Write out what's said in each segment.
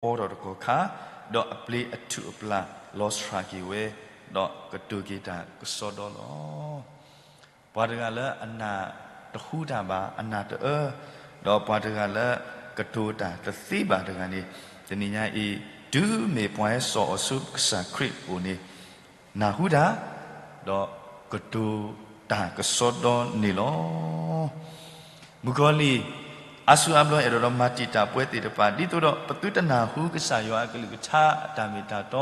အဝဲသ့ၣ်ကဖီထီၣ်တကီၢ်ခါ, ဒီးအပျ့ၤအထူၣ်အပျၢ်လီၤဆှးက့ၤဝဲ, ဒီးကတိၤက့ၤတၢ်ကစီဒီလီၤ. ပှၤတဂၤလၢအနၢ်တဟူတၢ်ဘၣ်, အနၢ်တအၢ, ဒီးပှၤတဂၤလၢကတိၤတၢ်တသ့ဘၣ်တဂၤန့ၣ်, တနံၤညါအံၤ တုၤမ့ၢ်ပှၤဟဲစိာ်အီၤဆူကစၢ်ခရံာ်အအိၣ်န့ၣ် နၢ်ဟူတၢ်, ဒီးကတိၤတၢ်ကစီဒီန့ၣ်လီၤ. မုၣ်ကီၤလံၢ် အါစုအါဘျီအဲၣ်ဒိးဒီးမၤတံာ်တာ်ပဝဲသ့ၣ်တဖၣ် ဒ်သိးဒီးပသုတနၢ်ဟူကစၢ်ယွၤအကလုၢ်ကထါအတၢ်မ့ၢ်တၢ်တ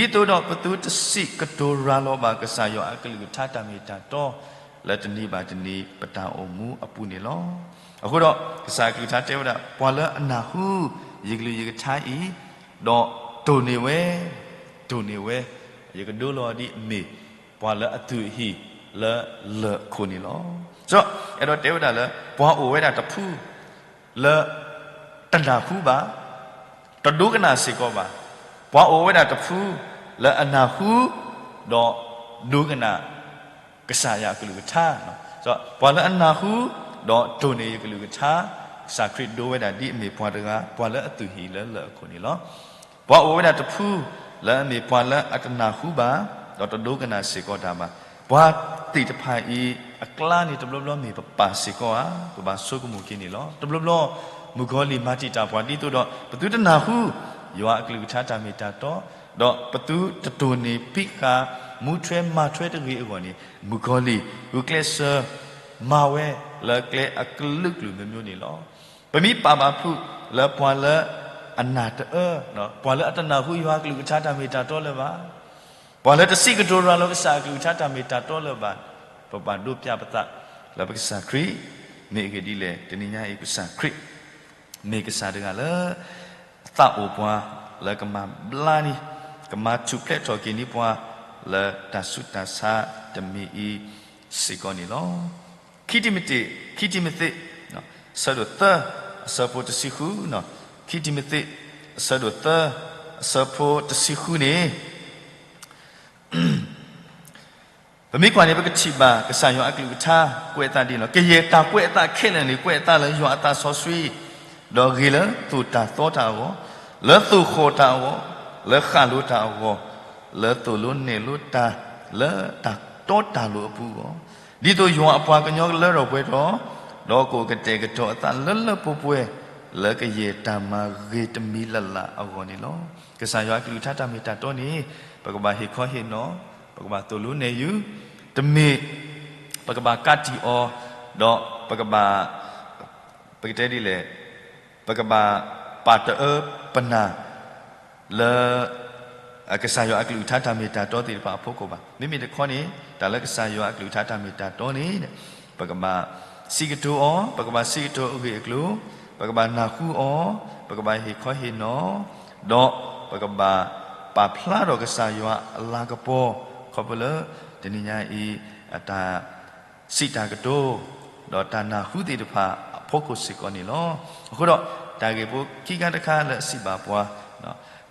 ီ, ဒ်သိးဒီးပသုတစံးကတိၤရၤလီၤဘၣ်ကစၢ်ယွၤအကလုၢ်ကထါတၢ်မ့ၢ်တၢ်တီ လၢတနံၤဘၣ်တနံၤပတၢ်အိၣ်မူအပူၤန့ၣ်လီၤ. အဃိဒီး ကစၢ်အကလုၢ်ကထါတဲဝဲဒၣ် ပှၤလၢအနၢ်ဟူယကလုၢ်ယကထါအံၤ, ဒီးတိၢ်န့ၢ်ဝဲ, တိၢ်န့ၢ်ဝဲ, ယကဒိလီၤဒ်အမ့ၢ် ပှၤလၢအသူၣ်အဟံၣ်လၢလၢၢ်အခိၣ်န့ၣ်လီၤ. ဒီးအဲၣ်ဒိးတဲဝဲဒၣ်လၢ ပှၤအိၣ်ဝဲဒၣ်တဖု လၢတနၢ်ဟူဘၣ်, တဒိကနၣ်စ့ၢ်ကီးဘၣ်. ပှၤအိၣ်ဝဲဒၣ်တဖု လၢအနၢ်ဟူ, ဒီးဒိကနၣ် ကစၢ်ယွၤအကလုၢ်ကထါ, ပှၤလၢအနၢ်ဟူ, ဒီးတိၢ်န့ၢ်ယကလုၢ်ကထါ, ကစၢ်ခရံာ်ဒိဝဲဒၣ်ဒ်အမ့ၢ်ပှၤတဂၤ ပှၤလၢအသူၣ်ဟံၣ်လၢလၢၢ်အခိၣ်န့ၣ်လီၤ. ပှၤအိၣ်ဝဲဒၣ်တဖု လၢအမ့ၢ်ပှၤလၢအတနၢ်ဟူဘၣ်, ဒီးတဒိကနၣ်စ့ၢ်ကီးတၢ်ဘၣ်. ပှၤသ့ၣ်တဖၣ်အံၤ အကျါန့ၣ်တဘျီဘျီမ့ၢ်ပပၢ်စ့ၢ်ကီးဧါ, ပဘၣ်ဆိကမိၣ်က့ၤန့ၣ်လီၤ. တဘျီဘျီ မုၣ်ကီၤလံၢ်မၤတံာ်တာ်ပှၤဒ်သိးဒီး ပသုတနၢ်ဟူ ယွၤအကလုၢ်ကထါတၢ်မ့ၢ်တၢ်တီ, ဒီးပသုတတိၢ်န့ၢ်ဖံးဃာ် မူထွဲမၤထွဲတဂ့ၤအဂီၢ်န့ၣ် မုၣ်ကီၤလံၢ် ဂုာ်ကျဲးစၢးမၤဝဲလၢကျဲအကလုာ်ကလုာ်မျိုးမျိုးန့ၣ်လီၤ. ပမ့ၢ်ပာ်ဘၣ်ဖုးလၢပှၤလၢအနၢ်တအၢ, ပှၤလၢအတနၢ်ဟူယွၤအကလုၢ်ကထါတၢ်မ့ၢ်တၢ်တီလၢၤဘၣ်, ပှၤလၢတစံးကတိၤရၤလီၤကစၢ်အကလုၢ်ကထါတၢ်မ့ၢ်တၢ်တီလၢၤဘၣ်, ပဘၣ်ဒိးပျၢ်ပသးလၢပကစၢ်ခရံာ်, မ့ၢ်အဂ့ၢ်ဒ်လဲၣ် တနံၤညါအံၤ ကစၢ်ခရံာ် မ့ၢ်ကစၢ်တဂၤလၢ သးအိၣ်ပှၤ လၢကမၤဘျါန့ၢ်, ကမၤထူၣ်ဖျဲးထီၣ်က့ၤန့ၢ်ပှၤ လၢတၢ်ဆူးတၢ်ဆါတမံၤအံၤစ့ၢ်ကီးန့ၣ်လီၤ. ခံတံၤမသ့း, ခံတံၤမသ့း အဆၢဒိၣ်သၢ အဆၢဖိတဆံဃု, ခံတံၤမသ့း အဆၢဒိၣ်သၢ အဆၢဖိတဆံဃုန့ၣ် ပမ့ၢ်ကွၢ်န့ၣ် ပကထံၣ်ဘၣ်ကစၢ်ယွၤအကလုၢ်ကထါ ကွဲးအသးဒ်န့ၣ်လီၤ. ကယဲၢ်တၢ်ကွဲးအသးခဲလၢာ်န့ၣ် ကွဲးအသးလၢယွၤအသးစီဆှံ, ဒီးဂ့ၤလၢသိၣ်တၢ်သီတၢ်အဂီၢ်, လၢသိၣ်ဃီၣ်တၢ်အဂီၢ်, လၢဃၣ်လိၤတၢ်အဂီၢ်, လၢသိၣ်လိနဲၣ်လိတၢ် လၢတၢ်တီတၢ်လိၤအပူၤအဂီၢ်, ဒ်သိးယွၤအပှၤကညီကလၢထီၣ်ပှဲၤထီၣ်, ဒီးကအိၣ်ကတဲာ်ကတီၤအသးလၢလၢပှဲၤပှဲၤ, လၢကယဲၢ်တၢ်မၤဂ့ၤတမံၤလၢ်လၢ်အဂီၢ်န့ၣ်လီၤ. ကစၢ်ယွၤအကလုၢ်ကထါတၢ်မ့ၢ်တၢ်တီန့ၣ် ပကဘၣ်ဟ့ၣ်ခီဟ့ၣ်နီၤ, ပကဘၣ်သိၣ်လိနဲၣ်ယုၤ, တမ့ၢ် ပကဘၣ်ကးတံာ်အီၤ, ဒီးပကဘၣ် ပကတဲဒ်လဲၣ်, ပကဘၣ်ပာ်တအၢပနၢ် လၢ ကစၢ်ယွၤအကလုၢ်ကထါတၢ်မ့ၢ်တၢ်တီသ့ၣ်တဖၣ်အဖီခိၣ်ဘၣ်. မ့မ့ၢ်တခီန့ၣ် တၢ်လၢကစၢ်ယွၤအကလုၢ်ကထါတၢ်မ့ၢ်တၢ်တီန့ၣ် ပကဘၣ်စံးကတိၤအီၤ, ပကဘၣ်စံးကတိၤအဂ့ၢ်အကျိၤ, ပကဘၣ်နၢ်ဟူအီၤ, ပကဘၣ်ဟ့ၣ်ခီဟ့ၣ်နီၤ, ဒီးပကဘၣ်ပာ်ဖျါထီၣ်ကစၢ်ယွၤအလၤကပီၤ ခီဖျိလၢ တနံၤညါအံၤ အတၢ် စံးတၢ်ကတိၤ ဒီးတၢ်နၢ်ဟူသ့ၣ်တဖၣ်အဖီခိၣ်စ့ၢ်ကီးန့ၣ်လီၤ. အဃိဒီး တၢ်ဂ့ၢ်ဖိခံခါတခါလၢအစံးဘၣ်ပှၤ,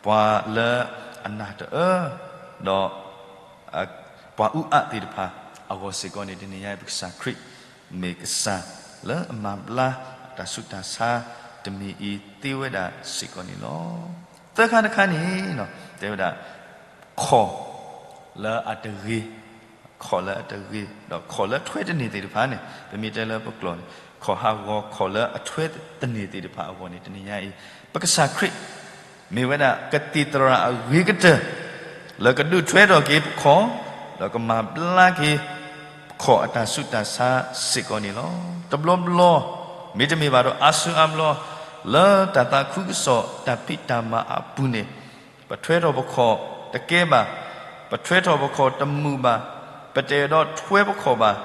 ပှၤလၢအနၢ်တအၢ ဒီး ပှၤအူအၣ်သ့ၣ်တဖၣ်အဂီၢ်စ့ၢ်ကီးန့ၣ် တနံၤညါအံၤ ပကစၢ်ခရံာ် မ့ၢ်ကစၢ်လၢအမၤဘျါတၢ်ဆူးတၢ်ဆါတမံၤအံၤသ့ဝဲဒၣ်စ့ၢ်ကီးန့ၣ်လီၤ. သၢခါတခါန့ၣ် တဲဝဲဒၣ် ခီၣ်လၢအတဂ့ၤ, ခီၣ်လၢအတဂ့ၤ, ဒီးခီၣ်လၢအထွဲတန့ၢ်သ့ၣ်တဖၣ်န့ၣ် ပမ့ၢ်တဲလၢပကျိာ်န့ၣ် ခီၣ်ဟးဂီၤ ခီၣ်လၢအထွဲတန့ၢ်သ့ၣ်တဖၣ်အဂီၢ်န့ၣ် တနံၤညါအံၤ ပကစၢ်ခရံာ် မ့ၢ်ဝဲဒၣ်ကသံၣ်သရၣ်အဂ့ၤကတၢၢ် လၢကဒုးထွဲထီၣ်က့ၤပခီၣ် ဒီးကမၤဘျါက့ၤ ပခီၣ်အတၢ်ဆူးတၢ်ဆါစ့ၢ်ကီးန့ၣ်လီၤ. တဘျီဘျီ မ့တမ့ၢ်ဘၣ်ဒီးအါစုအါဘျီ လၢတၢ်သးခုကစီၣ်တၢ်ဖံးတၢ်မၤအပူၤန့ၣ် ပထွဲထီၣ်ပခီၣ်တကဲဘၣ်, ပထွဲထီၣ်ပခီၣ်တမုာ်ဘၣ်, ပတအဲၣ်ဒိးထွဲပခီၣ်ဘၣ်,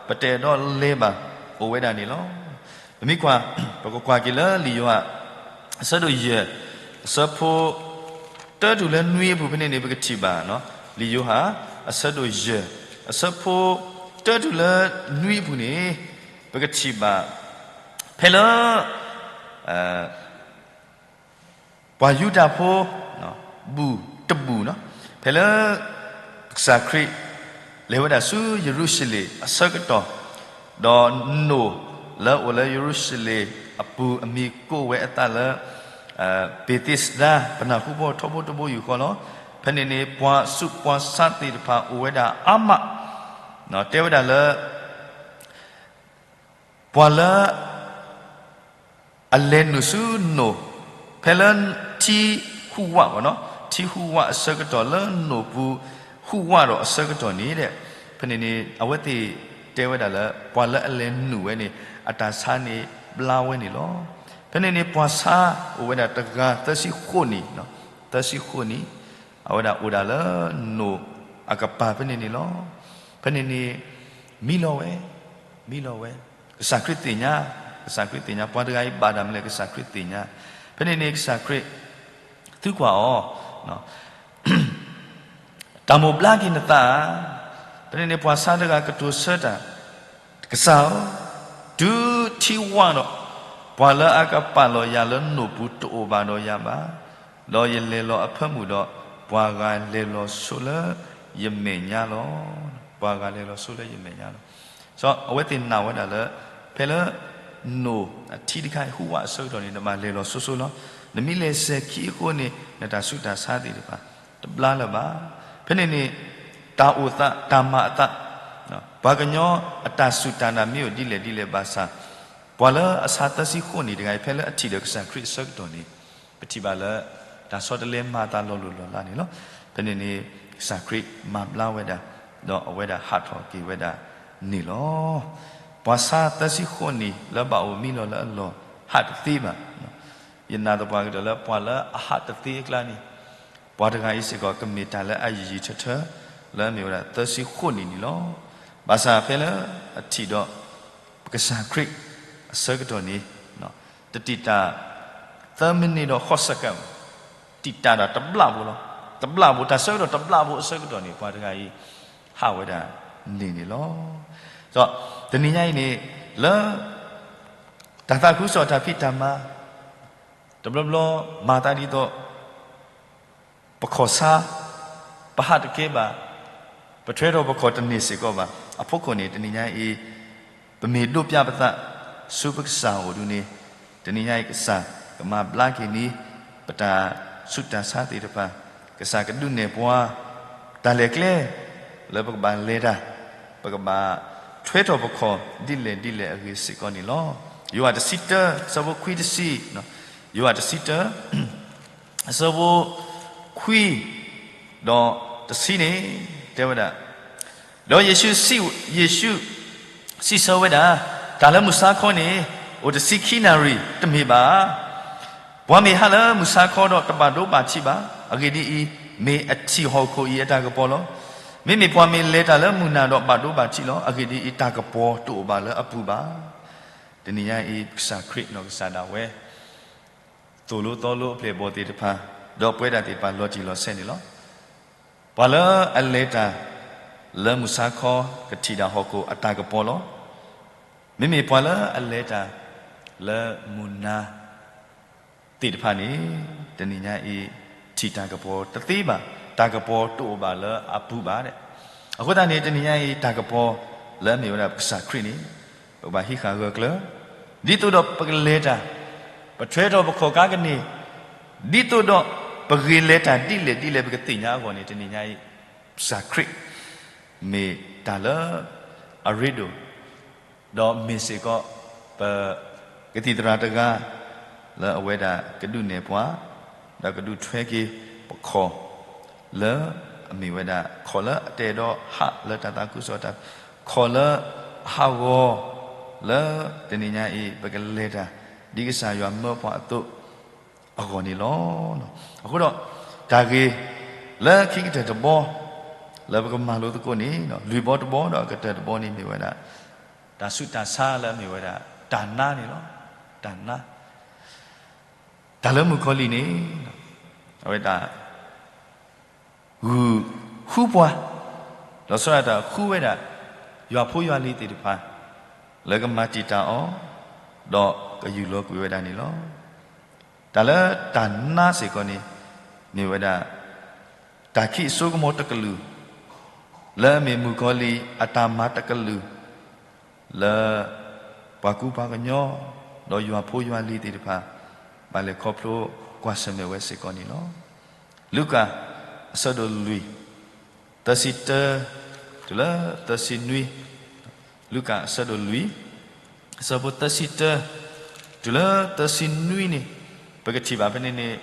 ပတအဲၣ်ဒိးလဲၤဘၣ် အိၣ်ဝဲဒၣ်န့ၣ်လီၤ. ပမ့ၢ်ကွၢ် ပကကွၢ်က့ၤလၢလံာ်ယိၤဟၣ် အဆၢဒိၣ်ယဲၢ် အဆၢဖိ တၢတုၤလၢနွံအပူၤဖဲန့ၣ်န့ၣ် ပကထံၣ်ဘၣ် လံာ်ယိၤဟၣ် အဆၢဒိၣ်ယဲၢ် အဆၢဖိ တၢတုၤလၢနွံအပူၤန့ၣ် ပကထံၣ်ဘၣ် ဖဲလၢ ပှၤယူဒၤဖိ ဘူၣ်တဘူၣ် ဖဲလၢ ကစၢ်ခရံာ် လဲၤဝဲဒၣ်ဆူယရူၤၡလ့ၣ်အဆၢကတီၢ်, ဒီးနိၣ်လၢအိၣ်လၢယရူၤၡလ့ၣ်အပူၤအမံၤကိးဝဲအသးလၢ ဘ့းသ့းစဒါ ပနၢ်ဟူဘီထီဘိတဘိယူၢ်ဃီလီၤ. ဖဲန့ၣ်န့ၣ် ပှၤဆူးပှၤဆါသ့ၣ်တဖၣ်အိၣ်ဝဲဒၣ်အါမး, တဲဝဲဒၣ်လၢ ပှၤလၢ အလဲၤနုာ်ဆူနိၣ်, ဖဲလၢထံဟူးဝး, ထံဟူးဝးအဆၢကတီၢ်လၢနိၣ်ပူၤဟူးဝးဒီးအဆၢကတီၢ်န့ၣ်ဒီး, ဖဲန့ၣ်န့ၣ် အဝဲသ့ၣ်တဲဝဲဒၣ်လၢ ပှၤလၢအလဲၤနုာ်ဝဲန့ၣ် အတၢ်ဆါန့ၣ်ဘျါဝဲန့ၣ်လီၤ. ဖဲန့ၣ်န့ၣ် ပှၤဆါအိၣ်ဝဲဒၣ်တဂၤသၢဆံဃိးနံၣ်, သၢဆံဃိးနံၣ်, အဝဲဒၣ်အိၣ်ဒၣ်လၢနိၣ်အကပၤဖဲန့ၣ်န့ၣ်လီၤ. ဖဲန့ၣ်န့ၣ် မံလီၤဝဲ, မံလီၤဝဲ, ကစၢ်ခရံာ်သ့ၣ်ညါ, ကစၢ်ခရံာ်သ့ၣ်ညါ ပှၤတဂၤအံၤဘၣ်တၢ်မနုၤလဲၣ် ကစၢ်ခရံာ်သ့ၣ်ညါ. ဖဲန့ၣ်န့ၣ် ကစၢ်ခရံာ် သံကွၢ်အီၤ တၢ်မိၣ်ဘျါက့ၤနသးဧါ. ဖဲန့ၣ်န့ၣ် ပှၤဆါတဂၤကတိၤဆၢတၢ်, ကစၢ်ဧၢ, တုၤထံဝးဒီး ပှၤလၢအကပာ်လီၤယၤလၢနိၣ်ပူၤတအိၣ်ဘၣ်ဒီးယၤဘၣ်, ဒီးယလဲၤလီၤအဖၢမုၢ်ဒီး ပှၤဂၤလဲၤလီၤဆိလၢယမဲာ်ညါလီၤ. ပှၤဂၤလဲၤလီၤဆိလၢယမဲာ်ညါလီၤ. အဝဲသ့ၣ်နာ်ဝဲဒၣ်လၢ ဖဲလၢ နိၣ်အထံတခါအံၤဟူးဝးအဆၢကတီၢ်န့ၣ် နဘၣ်လဲၤလီၤဆိဆိလီၤ. နမ့ၢ်လဲၤစဲၤခံအဃိန့ၣ် နတၢ်ဆူးတၢ်ဆါသ့ၣ်တဖၣ် တဘျါလၢၤဘၣ်. ဖဲန့ၣ်န့ၣ် တၢ်အိၣ်သး တၢ်မၤအသး, ပှၤကညီအတၢ်စူၢ်တၢ်နာ်မ့ၢ်အိၣ်ဒ်လဲၣ်ဒ်လဲၣ်ဘၣ်ဆၣ်, ပှၤလၢအဆါသၢဆံဃိးနံၣ်တဂၤအံၤ ဖဲလၢအထံၣ်ဒီးကစၢ်ခရံာ်အဆၢကတီၢ်န့ၣ် ပထံၣ်ဘၣ်လၢ တၢ်ဆီတလဲမၤအသးလီၤလိၢ်လီၤလးန့ၣ်လီၤ. ဖဲန့ၣ်န့ၣ် ကစၢ်ခရံာ်မၤဘျါဝဲဒၣ်, ဒီးအဝဲဒၣ်ဟးထီၣ်က့ၤဝဲဒၣ်န့ၣ်လီၤ. ပှၤဆါသၢဆံဃိးနံၣ်လၢဘၣ်အိၣ်မံလီၤလၢအလီၢ် ဟးတသ့ဘၣ်. ယနာ်သပှၢ်ကတၢၢ်လၢပှၤလၢအဟးတသ့အကျါန့ၣ် ပှၤတဂၤအံၤစ့ၢ်ကီး ကမ့ၢ်တၢ်လၢအယံာ်ယံာ်ထၢထၢ လၢအမ့ၢ်ဝဲဒၣ်သၢဆံဃိးနံၣ်န့ၣ်လီၤ. ဘၣ်ဆၣ်ဖဲလၢအထံၣ်ဒီး ကစၢ်ခရံာ်အဆၢကတီၢ်န့ၣ် တတံာ်တာ် သၢမံးနံးဒီးဃိးစဲကၣ်, တံာ်တာ်ဒီးတဘျီဘိလီၤ. တဘျီဘိ တၢ်ဆၢကတီၢ်တဘျီဘိအဆၢကတီၢ်န့ၣ် ပှၤတဂၤအံၤ ဟးဝဲဒၣ်န့ၣ်န့ၣ်လီၤ. ဒီးတနံၤညါအံၤန့ၣ် လၢ တၢ်သးခုကစီၣ်တၢ်ဖံးတၢ်မၤ တဘျီဘျီ မၤသးဒ်သိး ပခီၣ်ဆါ ပဟးတကဲဘၣ်, ပထွဲထီၣ်ပခီၣ်တန့ၢ်စ့ၢ်ကီးဘၣ်. အဖီခိၣ်န့ၣ် တနံၤညါအံၤ ပမ့ၢ်ဒိးပျးပသး ဆူပကစၢ်အအိၣ်ဒုန့ၣ် တနံၤညါအံၤ ကစၢ်ကမၤဘျါက့ၤန့ၣ် ပတၢ်ဆူးတၢ်ဆါသ့ၣ်တဖၣ်, ကစၢ်ကဒုးနဲၣ်ပှၤ တၢ်လဲၤကျဲ လၢပကဘၣ်လဲၤတၢ်, ပကဘၣ်ထွဲထီၣ်ပခီၣ် ဒ်လဲၣ်ဒ်လဲၣ်အဂ့ၢ်စ့ၢ်ကီးန့ၣ်လီၤ. ယိၤဟၣ်တဆံတၢ အဆၢဖိခွံတဆံ, ယိၤဟၣ်တဆံတၢ အဆၢဖိ ခွံ ဒီးတဆံန့ၣ် တဲဝဲဒၣ်, ဒီးယ့ၣ်ၡူးစံး, ယ့ၣ်ၡူးစံးဆၢဝဲဒၣ်, တၢ်လၢမုၢ်ဆါခီန့ၣ် အိၣ်တဆံခံနၣ်ရံၣ် တမ့ၢ်ဘၣ်ဧါ. ပှၤမ့ၢ်ဟးလၢမုၢ်ဆါခီဒီး တဘၣ်ဒိဘၣ်ထံးဘၣ်. အဂ့ၢ်ဒ်အံၤ, မ့ၢ်အထံၣ်ဟီၣ်ခိၣ်အံၤအတၢ်ကပီၤလီၤ. မ့မ့ၢ်ပှၤမ့ၢ်လဲၤတၢ်လၢမုၢ်နၤဒီး ဘၣ်ဒိဘၣ်ထံးလီၤ. အဂ့ၢ်ဒ်အံၤ, တၢ်ကပီၤတအိၣ်ဘၣ်လၢအပူၤဘၣ်. တနံၤညါအံၤ ကစၢ်ခရံာ်နီၢ်ကစၢ်ဒၣ်ဝဲ သိၣ်လိသီလိအပျဲၢ်အဘီၣ်သ့ၣ်တဖၣ်, ဒီးပဝဲဒၣ်သ့ၣ်တဖၣ်လီၤတံၢ်လီၤဆဲးန့ၣ်လီၤ. ပှၤလၢအလဲၤတၢ်လၢမုၢ်ဆါခီ ကထံၣ်ဒၣ်ဟီၣ်ခိၣ်အတၢ်ကပီၤလီၤ. မ့မ့ၢ်ပှၤလၢအလဲၤတၢ်လၢမုၢ်နၤ သ့ၣ်တဖၣ်န့ၣ် တနံၤညါအံၤ ထံၣ်တၢ်ကပီၤတသ့ဘၣ်, တၢ်ကပီၤတအိၣ်ဘၣ်လၢအပူၤဘၣ်. အဃိသတးန့ၣ် တနံၤညါအံၤ တၢ်ကပီၤလၢအမ့ၢ်ဝဲဒၣ်ပကစၢ်ခရံာ်န့ၣ် ပကဘၣ်ဟံးဃာ်ဂၢၢ်ကျၢၤ, ဒ်သိးဒီးပကလဲၤတၢ်, ပထွဲထီၣ်ပခီၣ်ကါကန့ၢ်, ဒ်သိးဒီးပဂ့ၤလဲၤတၢ်ဒ်လဲၣ်ဒ်လဲၣ် ပကသ့ၣ်ညါအဂီၢ်န့ၣ် တနံၤညါအံၤ ကစၢ်ခရံာ် မ့ၢ်တၢ်လၢအရ့ဒိၣ်, ဒီးမ့ၢ်စ့ၢ်ကီး ပကသံၣ်သရၣ်တဂၤ လၢအဝဲဒၣ်ကဒုးနဲၣ်ပှၤ, ဒီးကဒုးထွဲက့ၤပခီၣ် လၢအမ့ၢ်ဝဲဒၣ် ခီၣ်လၢအတအဲၣ်ဒိးဟးလၢတၢ်သးခုကစီၣ်တၢ်, ခီၣ်လၢအဟးဂီၤ လၢတနံၤညါအံၤ ပကလဲၤတၢ် ဒ်ကစၢ်ယွၤမၢပှၤအသိး အဂီၢ်န့ၣ်လီၤ. အဃိဒီး တၢ်ဂ့ၢ်လၢခံကတၢၢ်တဘီ လၢပကမၤလိသကိးန့ၣ် လွံၢ်ဘီတဘီဒီးအကတၢၢ်တဘီန့ၣ်မ့ၢ်ဝဲဒၣ် တၢ်ဆူးတၢ်ဆါလၢအမ့ၢ်ဝဲဒၣ် တၢ်နါန့ၣ်လီၤ. တၢ်နါ တၢ်လၢမုၣ်ကီၤလံၢ်န့ၣ် အဝဲဒၣ် ဂုာ်ဃုပှၤ, ဒီးဆီဒၣ်တၢ်ဃုဝဲဒၣ် ယွၤဖိယွၤလံၤသ့ၣ်တဖၣ် လၢကမၤတံာ်တာ်အီၤ, ဒီးကယူၢ်လီၤကွံာ်ဝဲဒၣ်န့ၣ်လီၤ. တၢ်လၢတၢ်နါစ့ၢ်ကီးန့ၣ် မ့ၢ်ဝဲဒၣ် တၢ်ခံးအစိကမီၤတကလုာ် လၢအမ့ၢ်မုၣ်ကီၤလံၢ်အတၢ်မၤတကလုာ် လၢပှၤကူပှၤကညီ ဒီးယွၤဖိယွၤလံၤသ့ၣ်တဖၣ် ဘၣ်လဲၤခီဖျိ ကွၢ်ဆၢၣ်မဲာ်ဝဲစ့ၢ်ကီးန့ၣ်လီၤ. လူၤကၣ် အဆၢဒိၣ်လွံၢ် သၢဆံတၢ တုၤလၢသၢဆံနွံ, လူၤကၣ် အဆၢဒိၣ်လွံၢ် အဆၢဖိသၢဆံတၢ တုၤလၢသၢဆံနွံန့ၣ် ပကထံၣ်ဘၣ်ဖဲန့ၣ်န့ၣ်,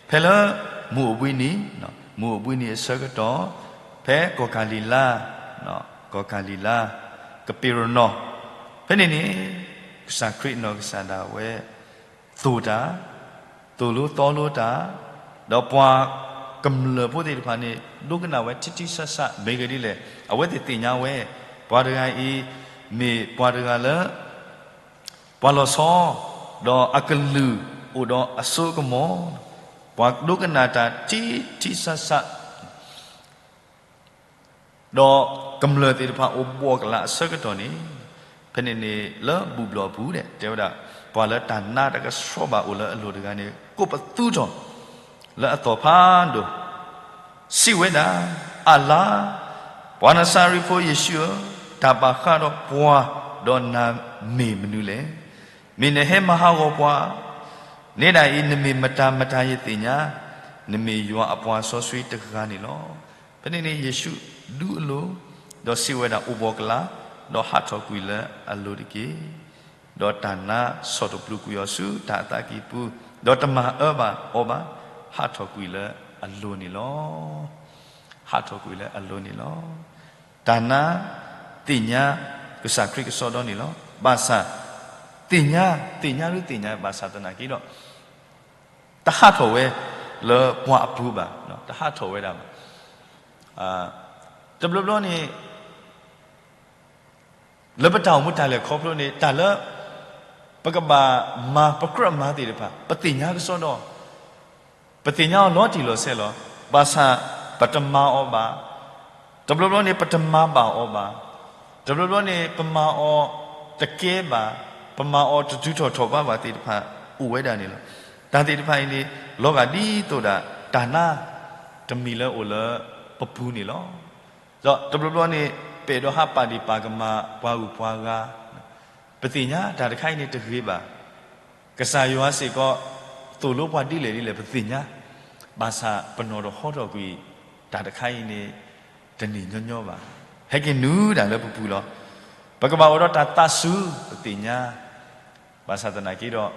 ဖဲလၢ မုၢ်အိၣ်ဘှံးနံၤ, မုၢ်အိၣ်ဘှံးနံၤအဆၢကတီၢ်, ဖဲကီၢ်ကၤလံၤလါ, ကီၢ်ကၤလံၤလါ, ကပ့းရနီၣ်, ဖဲန့ၣ်န့ၣ် ကစၢ်ခရံာ်အနီၢ်ကစၢ်ဒၣ်ဝဲ သိၣ်တၢ်, သိၣ်လိသီလိတၢ်, ဒီးပှၤကမျၢၢ်ဖိသ့ၣ်တဖၣ်န့ၣ် ဒိကနၣ်ဝဲထံထံဆးဆး မ့ၢ်ဂ့ၢ်ဒ်လဲၣ်, အဝဲသ့ၣ်သ့ၣ်ညါဝဲ, ပှၤတဂၤအံၤ မ့ၢ်ပှၤတဂၤလၢ ပှၤလီၤဆီ, ဒီးအကလုၢ်အိၣ်ဒီးအစိအကမီၤ, ပှၤဒိကနၣ်တၢ်ထံထံဆးဆး ဒီးကမျၢၢ်သ့ၣ်တဖၣ်အိၣ်ဘှီၣ်ကလာ်အဆၢကတီၢ်န့ၣ်, ဖဲန့ၣ်န့ၣ်လၢဘူၣ်ဘျီၣ်အပူၤဒဲး တဲဝဲဒၣ်, ပှၤလၢတၢ်နါတကဆှီဘၣ်အိၣ်လၢအလိၤတဂၤန့ၣ် ကိးပသူထီၣ် လၢအသီၣ်ဖးဒိၣ်, စံးဝဲဒၣ်, အလၤ, ပှၤနၤစၤရ့းဖိယ့ၣ်ၡူးဧၢ, တၢ်ဘၣ်ဃးဒီးပှၤဒီးနၤမ့ၢ်မနုၤလဲၣ်. မ့ၢ်နဟဲမၤဟးဂီၤပှၤ, နဲဒၣ်အံၤ နမ့ၢ်မတၤမတၤယသ့ၣ်ညါ, နမ့ၢ်ယွၤအပှၤစီဆှံတဂၤန့ၣ်လီၤ. ဖဲန့ၣ်န့ၣ်ယ့ၣ်ၡူးဒူအလိၤ, ဒီးစံးဝဲဒၣ်, အိၣ်ဘှီၣ်ကလာ်, ဒီးဟးထီၣ်ကွံာ်လၢအလိၤတက့ၢ်. ဒီးတၢ်နါဆီၣ်တပျုာ်ကွံာ်အီၤဆူတၢ်အသးကံၢ်ပူၤ, ဒီးတမၤအၢဘၣ်အီၤဘၣ်, ဟးထီၣ်ကွံာ်လၢအလိၤန့ၣ်လီၤ. ဟးထီၣ်ကွံာ်လၢအလိၤန့ၣ်လီၤ. တၢ်နါသ့ၣ်ညါကစၢ်ခရံာ်ကစီဒီန့ၣ်လီၤ. ဘၣ်ဆၣ် သ့ၣ်ညါ, သ့ၣ်ညါဒုသ့ၣ်ညါ ဘၣ်ဆၣ်သနာ်က့ဒီး တဟးထီၣ်ဝဲလၢပှၤအပူၤဘၣ်, တဟးထီၣ်ဝဲဒၣ်ဘၣ်. တဘျီဘျီန့ၣ် လၢပတၢ်အိၣ်မူတၢ်လဲၤခီဖျိန့ၣ် တၢ်လၢပကဘၣ်မၤပကြၢးမၤသ့ၣ်တဖၣ် ပသ့ၣ်ညါကစီဒီ, ပသ့ၣ်ညါအီၤလီၤတံၢ်လီၤဆဲးလီၤ. ဘၣ်ဆၣ်ပတမၤအီၤဘၣ်. တဘျီဘျီန့ၣ် ပတမၤဘၣ်အီၤဘၣ်. တဘျီဘျီန့ၣ် ပမၤအီၤတကဲဘၣ်, ပမၤအီၤတတုၤထီၣ်ထီၣ်ဘးဘၣ်သ့ၣ်တဖၣ် အိၣ်ဝဲဒၣ်န့ၣ်လီၤ. တၢ်သ့ၣ်တဖၣ်အံၤန့ၣ် လီၤဂာ်ဒ်သိးဒၣ် တၢ်နါတမံၤလၢအိၣ်လၢပပူၤန့ၣ်လီၤ. ဒီးတဘျီဘျီန့ၣ် ပအဲၣ်ဒိးဟးပာ်ဒံးပာ်ကမၣ်ပှၤဂုၤပှၤဂၤ, ပသ့ၣ်ညါတၢ်တခါအံၤန့ၣ်တဂ့ၤဘၣ်. ကစၢ်ယွၤစ့ၢ်ကီး သိၣ်လိပှၤဒ်လဲၣ်ဒ်လဲၣ်ပသ့ၣ်ညါ, ဘၣ်ဆၣ်ပနီၣ်တဟီထီၣ်ကွံာ် တၢ်တခါအံၤန့ၣ် တန့ၢ်ညီညီဘၣ်. ဟဲက့ၤနုာ်ဒၣ်လၢပပူၤလီၤ. ပကဘၣ်အိၣ်ဒီးတၢ်သးစူၤ ပသ့ၣ်ညါ, ဘၣ်ဆၣ်သနာ်က့ဒီး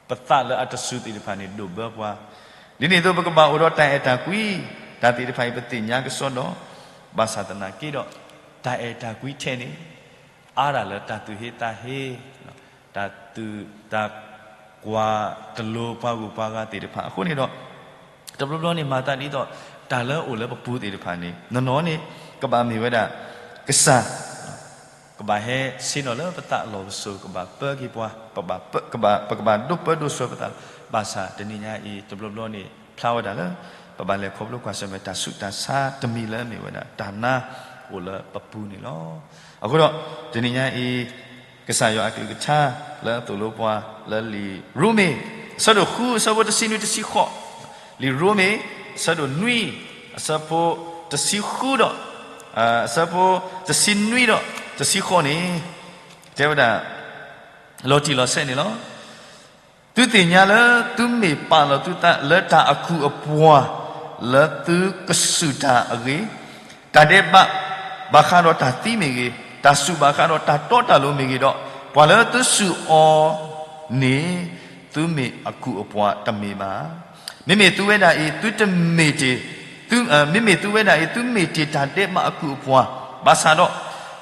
ပသးလၢအတစူၤသ့ၣ်တဖၣ်န့ၣ်ဒိၣ်ဘၢပှၤ, ဒ်န့ၣ်အသိး ပကဘၣ်အိၣ်ဒီးတၢ်အဲၣ်တၢ်ကွံ, တၢ်သ့ၣ်တဖၣ်အံၤပသ့ၣ်ညါကစီဒီ, ဘၣ်ဆၣ်သနာ်က့ဒီး တၢ်အဲၣ်တၢ်ကွံထဲန့ၣ် အါဒၣ်လၢတၢ်သူၣ်ဟ့သးဟ့, တၢ်သူၣ်တၢ်ကွၢ် တလိၤပှၤဂုၤပှၤဂၤသ့ၣ်တဖၣ်အဃိန့ၣ်ဒီး, တဘျီဘျီန့ၣ် မၤသးဒ်သိး တၢ်လၢအိၣ်လၢပပူၤသ့ၣ်တဖၣ်န့ၣ် နီၢ်နီၢ်န့ၣ် ကဘၣ်မ့ၢ်ဝဲဒၣ် ကစၢ် ကဘၣ်ဟဲဆ့ၣ်နီၤလၢပသးလီၢ်ပစိၤ ကဘၣ်ပၢက့ၤပှၤ, ပကဘၣ်ဒိၣ်ပၢဒိၣ်ဆှၢပသး, ဘၣ်ဆၣ်တနံၤညါအံၤ တဘျီဘျီန့ၣ် ဖျါဝဲဒၣ်လၢ ပဘၣ်လဲၤခီဖျိကွၢ်ဆၢၣ်မဲာ်တၢ်ဆူးတၢ်ဆါတမံၤလၢမ့ၢ်ဝဲဒၣ် တၢ်နါအိၣ်လၢပပူၤန့ၣ်လီၤ. အဃိဒီး တနံၤညါအံၤ ကစၢ်ယွၤအကလုၢ်ကထါလၢအသိၣ်လိပှၤလၢလံာ်ရိမ့ၤ အဆၢဒိၣ်ဃု အဆၢဖိတဆံနွံတဆံဃိး, လံာ်ရိမ့ၤ အဆၢဒိၣ်နွံ အဆၢဖိတဆံဃုဒီး အဆၢဖိတဆံနွံဒီးတဆံဃိးန့ၣ် တဲဝဲဒၣ် လီၤတံၢ်လီၤဆဲးန့ၣ်လီၤ. သုသ့ၣ်ညါလၢသုမ့ၢ်ပာ်လီၤသုသးလၢတၢ်အကူၣ်အပှၤ လၢသုကစူၢ်တၢ်အဂ့ၢ်, တၢ်ဒဲးဘးဘၣ်ဃးဒီးတၢ်သံမ့ၢ်ဂ့ၤ, တၢ်စူၢ်ဘၣ်ဃးဒီးတၢ်တီတၢ်လိၤမ့ၢ်ဂ့ၤဒီး, ပှၤလၢသုစူၢ်အီၤန့ၣ် သုမ့ၢ်အကူၣ်အပှၤတမ့ၢ်ဘၣ်. မ့မ့ၢ်သုဝဲဒၣ်အံၤ သုတမ့ၢ်တ့ၢ် မ့မ့ၢ်သုဝဲဒၣ်အံၤ သုမ့ၢ်တ့ၢ်တၢ်ဒဲးဘးအကူၣ်အပှၤ, ဘၣ်ဆၣ်ဒီး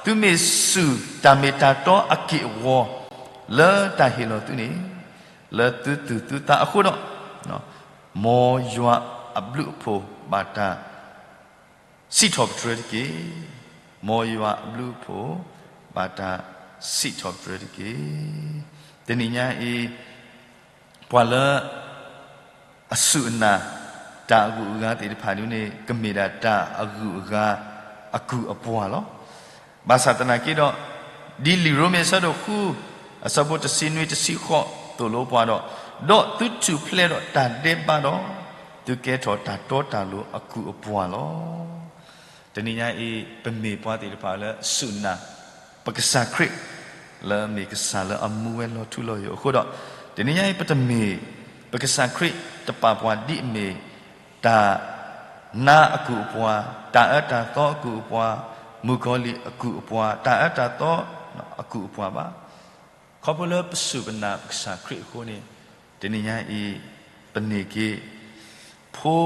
သုမ့ၢ်စူၢ်တၢ်မ့ၢ်တၢ်တီအက့ၢ်အဂီၤ လၢတၢ်ဟ့ၣ်လီၤသုန့ၣ် လၢသုသူၣ်သုသးအဃိဒီး, မ်ယွၤအဘျုးအဖှိၣ်ဘၣ်တၢ်စံးထီၣ်ပတြၢၤတက့ၢ်. မ်ယွၤအဘျုးအဖှိၣ်ဘၣ်တၢ်စံးထီၣ်ပတြၢၤတက့ၢ်. တနံၤညါအံၤ ပှၤလၢ အစူၢ်အနာ် တၢ်အဂုၤအဂၤသ့ၣ်တဖၣ်ဒ်န့ၣ် ကမ့ၢ်ဒၣ်တၢ်အဂုၤအဂၤ အကူၣ်အပှၤလီၤ. ဘၣ်ဆၣ်သနာ်က့ဒီး ဒ်လံာ်ရိမ့ၤအဆၢဒိၣ်ဃု အဆၢဖိတဆံနွံတဆံဃိး သိၣ်လိပှၤဒီး, ဒီးသုထူၣ်ဖျဲးဒီးတၢ်ဒဲးဘးဒီး, သုကဲထီၣ်တၢ်တီတၢ်လိၤအကူၣ်အပှၤလီၤ. တနံၤညါအံၤ ပမ့ၢ်ပှၤသ့ၣ်တဖၣ်လၢအစူၢ်နာ် ပကစၢ်ခရံာ် လၢအမ့ၢ်ကစၢ်လၢအမူဝဲလီၤထူလီၤယိာ်အဃိဒီး, တနံၤညါအံၤ ပတမ့ၢ် ပကစၢ်ခရံာ်တပာ်ပှၤဒ်အမ့ၢ် တၢ်နါအကူၣ်အပှၤ, တၢ်အၢတၢ်သီအကူၣ်အပှၤ, မုၣ်ကီၤလံၢ်အကူၣ်အပှၤ, တၢ်အၢတၢ်သီအကူၣ်အပှၤဘၣ်. ခီဖျိလၢပစူၢ်ပနာ်ပကစၢ်ခရံာ်အဃိန့ၣ်, တနံၤညါအံၤ ပန့ၢ်က့ၤ ဖိ,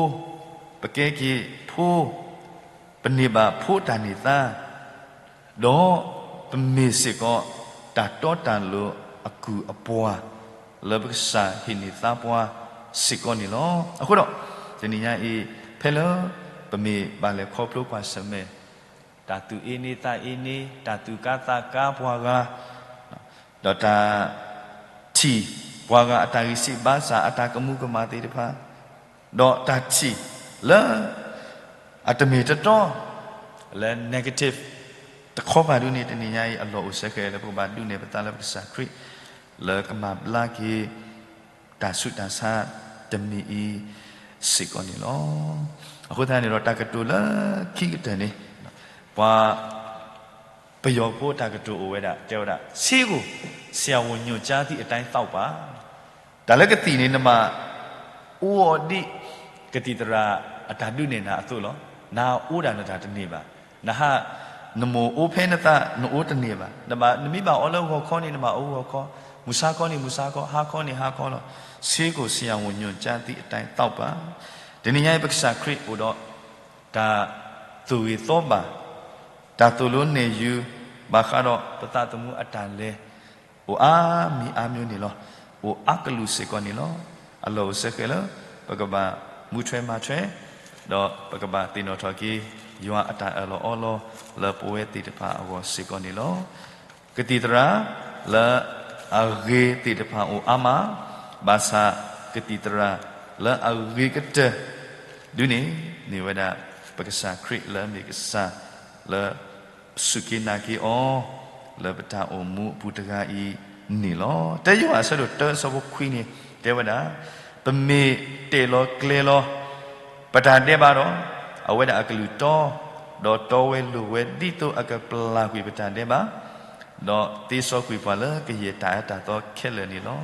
ပကဲက့ၤဖိ, ပန့ၢ်ဘၣ်ဖိတၢ်န့ၢ်သါ, ဒီးပမ့ၢ်စ့ၢ်ကီး တၢ်တီတၢ်လိၤအကူၣ်အပှၤ လၢပကစၢ်ဟ့ၣ်န့ၢ်သါပှၤစ့ၢ်ကီးန့ၣ်လီၤ. အဃိဒီး တနံၤညါအံၤ ဖဲလၢပမ့ၢ်ဘၣ်လဲၤခီဖျိကွၢ်ဆၢၣ်မဲာ် တၢ်သူၣ်အ့န့သးအ့န့, တၢ်သူၣ်ကါသးကါပှၤဂၤ, ဒီးတၢ်ထံၣ်ပှၤဂၤအတၢ်ဂံၢ်စၢ်ဘါစၢ် အတၢ်ကမူၤကမၣ်သ့ၣ်တဖၣ်, ဒီးတၢ်ထံၣ်လၢ အတမ့ၢ်တတီ လၢ negative တခီပၤဒုန့ၣ် တနံၤညါအံၤ အလီၢ်အိၣ်စဲဃဲၤလၢပကဘၣ်ဒုးနဲၣ်ပသးလၢပကစၢ်ခရံာ် လၢကမၤဘျါက့ၤ တၢ်ဆူးတၢ်ဆါတမံၤအံၤစ့ၢ်ကီးန့ၣ်လီၤ. အဃိသတးန့ၣ်ဒီး တၢ်ကတိၤလၢခံကတၢၢ်န့ၣ် ပှၤ ပယီၤဖိတၢ်ကတိၤအိၣ်ဝဲဒၣ် တဲဝဲဒၣ် ဆေးကို ဆရာဝန်ညွှန်ကြားသည့်အတိုင်းသောက်ပါ. တၢ်လၢကသံၣ်န့ၣ် နဘၣ်အိၣ်အီၤဒ် ကသံၣ်သရၣ်အတၢ်ဒုးနဲၣ်နၤအသိးလီၤ. နအိၣ်ဒၣ်နတၢ်တန့ၢ်ဘၣ်. နဟး နမိၢ်အိၣ်ဖဲနသး နအိၣ်တန့ၢ်ဘၣ်. နဘၣ် နမ့ၢ်ဘၣ်အီၤလၢဂီၤခီန့ၣ် နဘၣ်အိၣ်ဂီၤခီ, မုၢ်ဆါခီန့ၣ် မုၢ်ဆါခီ, ဟါခီန့ၣ် ဟါခီလီၤ. ဆေးကို ဆရာဝန်ညွှန်ကြားသည့်အတိုင်းသောက်ပါ. တနံၤညါအံၤ ပကစၢ်ခရံာ်အိၣ်ဒီး တၢ်သိၣ်ဂ့ၤသီဘၣ်, တၢ်သိၣ်လိနဲၣ်ယုၤ ဘၣ်ဃးဒီးပသးသမူအတၢ်လဲၤ အိၣ်အါမံၤအါမံၤန့ၣ်လီၤ. အိၣ်အါကလုာ်စ့ၢ်ကီးန့ၣ်လီၤ. အလီၢ်အိၣ်စဲဃဲၤလၢ ပကဘၣ်မူထွဲမၤထွဲ, ဒီးပကဘၣ်သ့ၣ်နီၣ်ထီၣ်က့ၤ ယွၤအတၢ်အၢၣ်လီၤအီလီၤ လၢပဝဲသ့ၣ်တဖၣ်အဂီၢ်စ့ၢ်ကီးန့ၣ်လီၤ. ကသံၣ်သရၣ်လၢအဂ့ၤသ့ၣ်တဖၣ်အိၣ်အါမး, ဘၣ်ဆၣ်ကသံၣ်သရၣ်လၢအဂ့ၤကတၢၢ် ဒုန့ၣ် မ့ၢ်ဝဲဒၣ် ပကစၢ်ခရံာ်လၢအမ့ၢ်ကစၢ်လၢ စူၢ်က့ၤနာ်က့ၤအီၤ လၢပတၢ်အိၣ်မူအပူၤတဂၤအံၤန့ၣ်လီၤ. တၢယိၤဟၣ်အဆၢဒိၣ်တၢအဆၢဖိခွံန့ၣ် တဲဝဲဒၣ်, ပမ့ၢ်တဲာ်လီၤကျဲၤလီၤ ပတၢ်ဒဲးဘးဒီး အဝဲဒၣ်အကလုၢ်တီ, ဒီးတီဝဲလိၤဝဲဒ်သိးအကပျၢ်ကွံာ်ပတၢ်ဒဲးဘး, ဒီးသ့စီကွံာ်ပှၤလၢကယဲၢ်တၢ်အၢတၢ်သီခဲလၢာ်န့ၣ်လီၤ.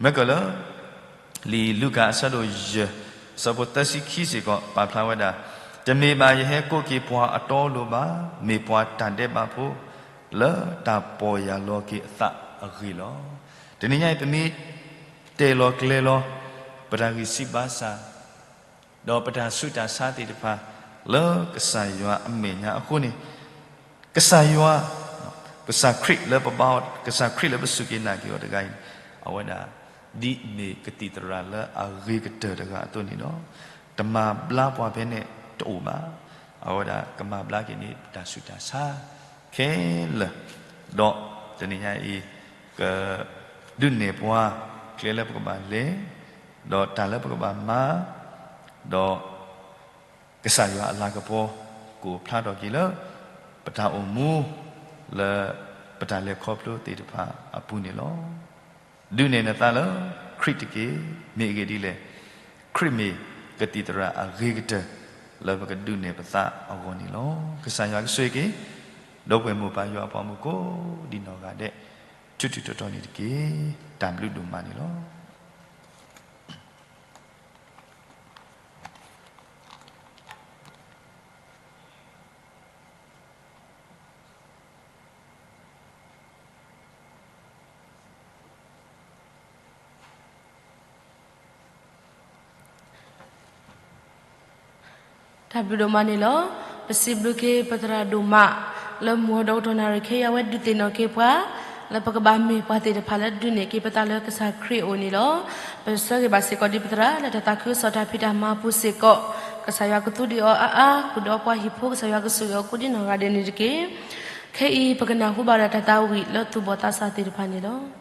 မ့ၢ်ကလၢ လံာ်လူၤကၣ်အဆၢဒိၣ်ယဲၢ် အဆၢဖိသၢဆံခံစ့ၢ်ကီး ပာ်ဖျါဝဲဒၣ်, တမ့ၢ်ဘၣ်ယဟဲကိးက့ၤပှၤအတီအလိၤဘၣ်, မ့ၢ်ပှၤတၢ်ဒဲးဘးဖိ လၢတၢ်ပီၢ်ယၢ်လီၤက့ၤအသးအဂ့ၢ်လီၤ. တနံၤညါအံၤ ပမ့ၢ်တဲာ်လီၤကျဲၤလီၤ ပတၢ်ဂံၢ်စၢ်ဘါစၢ် ဒီးပတၢ်ဆူးတၢ်ဆါသ့ၣ်တဖၣ် လၢကစၢ်ယွၤအမဲာ်ညါအဃိန့ၣ်, ကစၢ်ယွၤ, ကစၢ်ခရံာ်လၢပဘါအီၤ, ကစၢ်ခရံာ်လၢပစူၢ်က့ၤနာ်က့ၤအီၤတဂၤအံၤ, အဝဲဒၣ် ဒ်အမ့ၢ်ကသံၣ်သရၣ်လၢအဂ့ၤကတၢၢ်တဂၤအသိးန့ၣ်ဒီး, တမၤဘျါပှၤဖဲန့ၣ်တအိၣ်ဘၣ်. အဝဲဒၣ်ကမၤဘျါက့ၤန့ၣ် ပတၢ်ဆူးတၢ်ဆါခဲလၢာ်, ဒီးတနံၤညါအံၤ က ဒုးနဲၣ်ပှၤ ကျဲလၢပကဘၣ်လဲၤ, ဒီးတၢ်လၢပကဘၣ်မၤ, ဒီး ကစၢ်ယွၤအလၤကပီၤ ကအိၣ်ဖျါထီၣ်က့ၤလၢ ပတၢ်အိၣ်မူ လၢပတၢ်လဲၤခီဖျိသ့ၣ်တဖၣ်အပူၤန့ၣ်လီၤ. ဒုးနဲၣ်နသးလၢ ခရံာ်တက့ၢ်. မ့ၢ်အဂ့ၢ်ဒ်လဲၣ်, ခရံာ်မ့ၢ်ကသံၣ်သရၣ်အဂ့ၤကတၢၢ် လၢပကဒုးနဲၣ်ပသးအဂီၢ်န့ၣ်လီၤ. ကစၢ်ယွၤကဆိၣ်ဂ့ၤက့ၤ ဒီပုၢ်ဝဲၢ်မိၢ်ပၢ်ယွၤအပှၤမုၣ်ကိးဒံးနီၢ်ဂၤဒဲး ထူးထူးတီၤတီၤန့ၣ်တက့ၢ်. တၢ်ဘျုးဒိၣ်မးန့ၣ်လီၤ. တၢ်ဘျုးဒိၣ်မးန့ၣ်လီၤ. ပစံးဘျုးက့ၤပသရၣ်ဒိၣ်မး လၢမုၢ်ဒီကတီၢ်နၣ်ရံၣ်ခဲအံၤ အဝဲဒုးသ့ၣ်နီၣ်က့ၤပှၤ လၢပကဘၣ်မ့ၢ်ပှၤသ့ၣ်တဖၣ်လၢဒုးနဲၣ်က့ၤပသးလၢကစၢ်ခရံာ်အအိၣ်န့ၣ်လီၤ. ပဆၢဂ့ၤဘၣ်စ့ၢ်ကီးဒ်ပသရၣ် လၢတၢ်သးခုကစီၣ်တၢ်ဖံးတၢ်မၤအပူၤစ့ၢ်ကီး ကစၢ်ယွၤကသူဒံးအီၤအါအါ ဃုာ်ဒီးပှၤဟံၣ်ဖိ ကစၢ်ယွၤကဆိၣ်ဂ့ၤအီၤကိးဒံးနီၢ်ဂၤဒဲးန့ၣ်တက့ၢ်. ခဲအံၤပကနၢ်ဟူဘၣ်ဒီးတၢ်သးဝံၣ်လၢသူၣ်ဘီၣ်သးစၢ်သ့ၣ်တဖၣ်န့ၣ်လီၤ.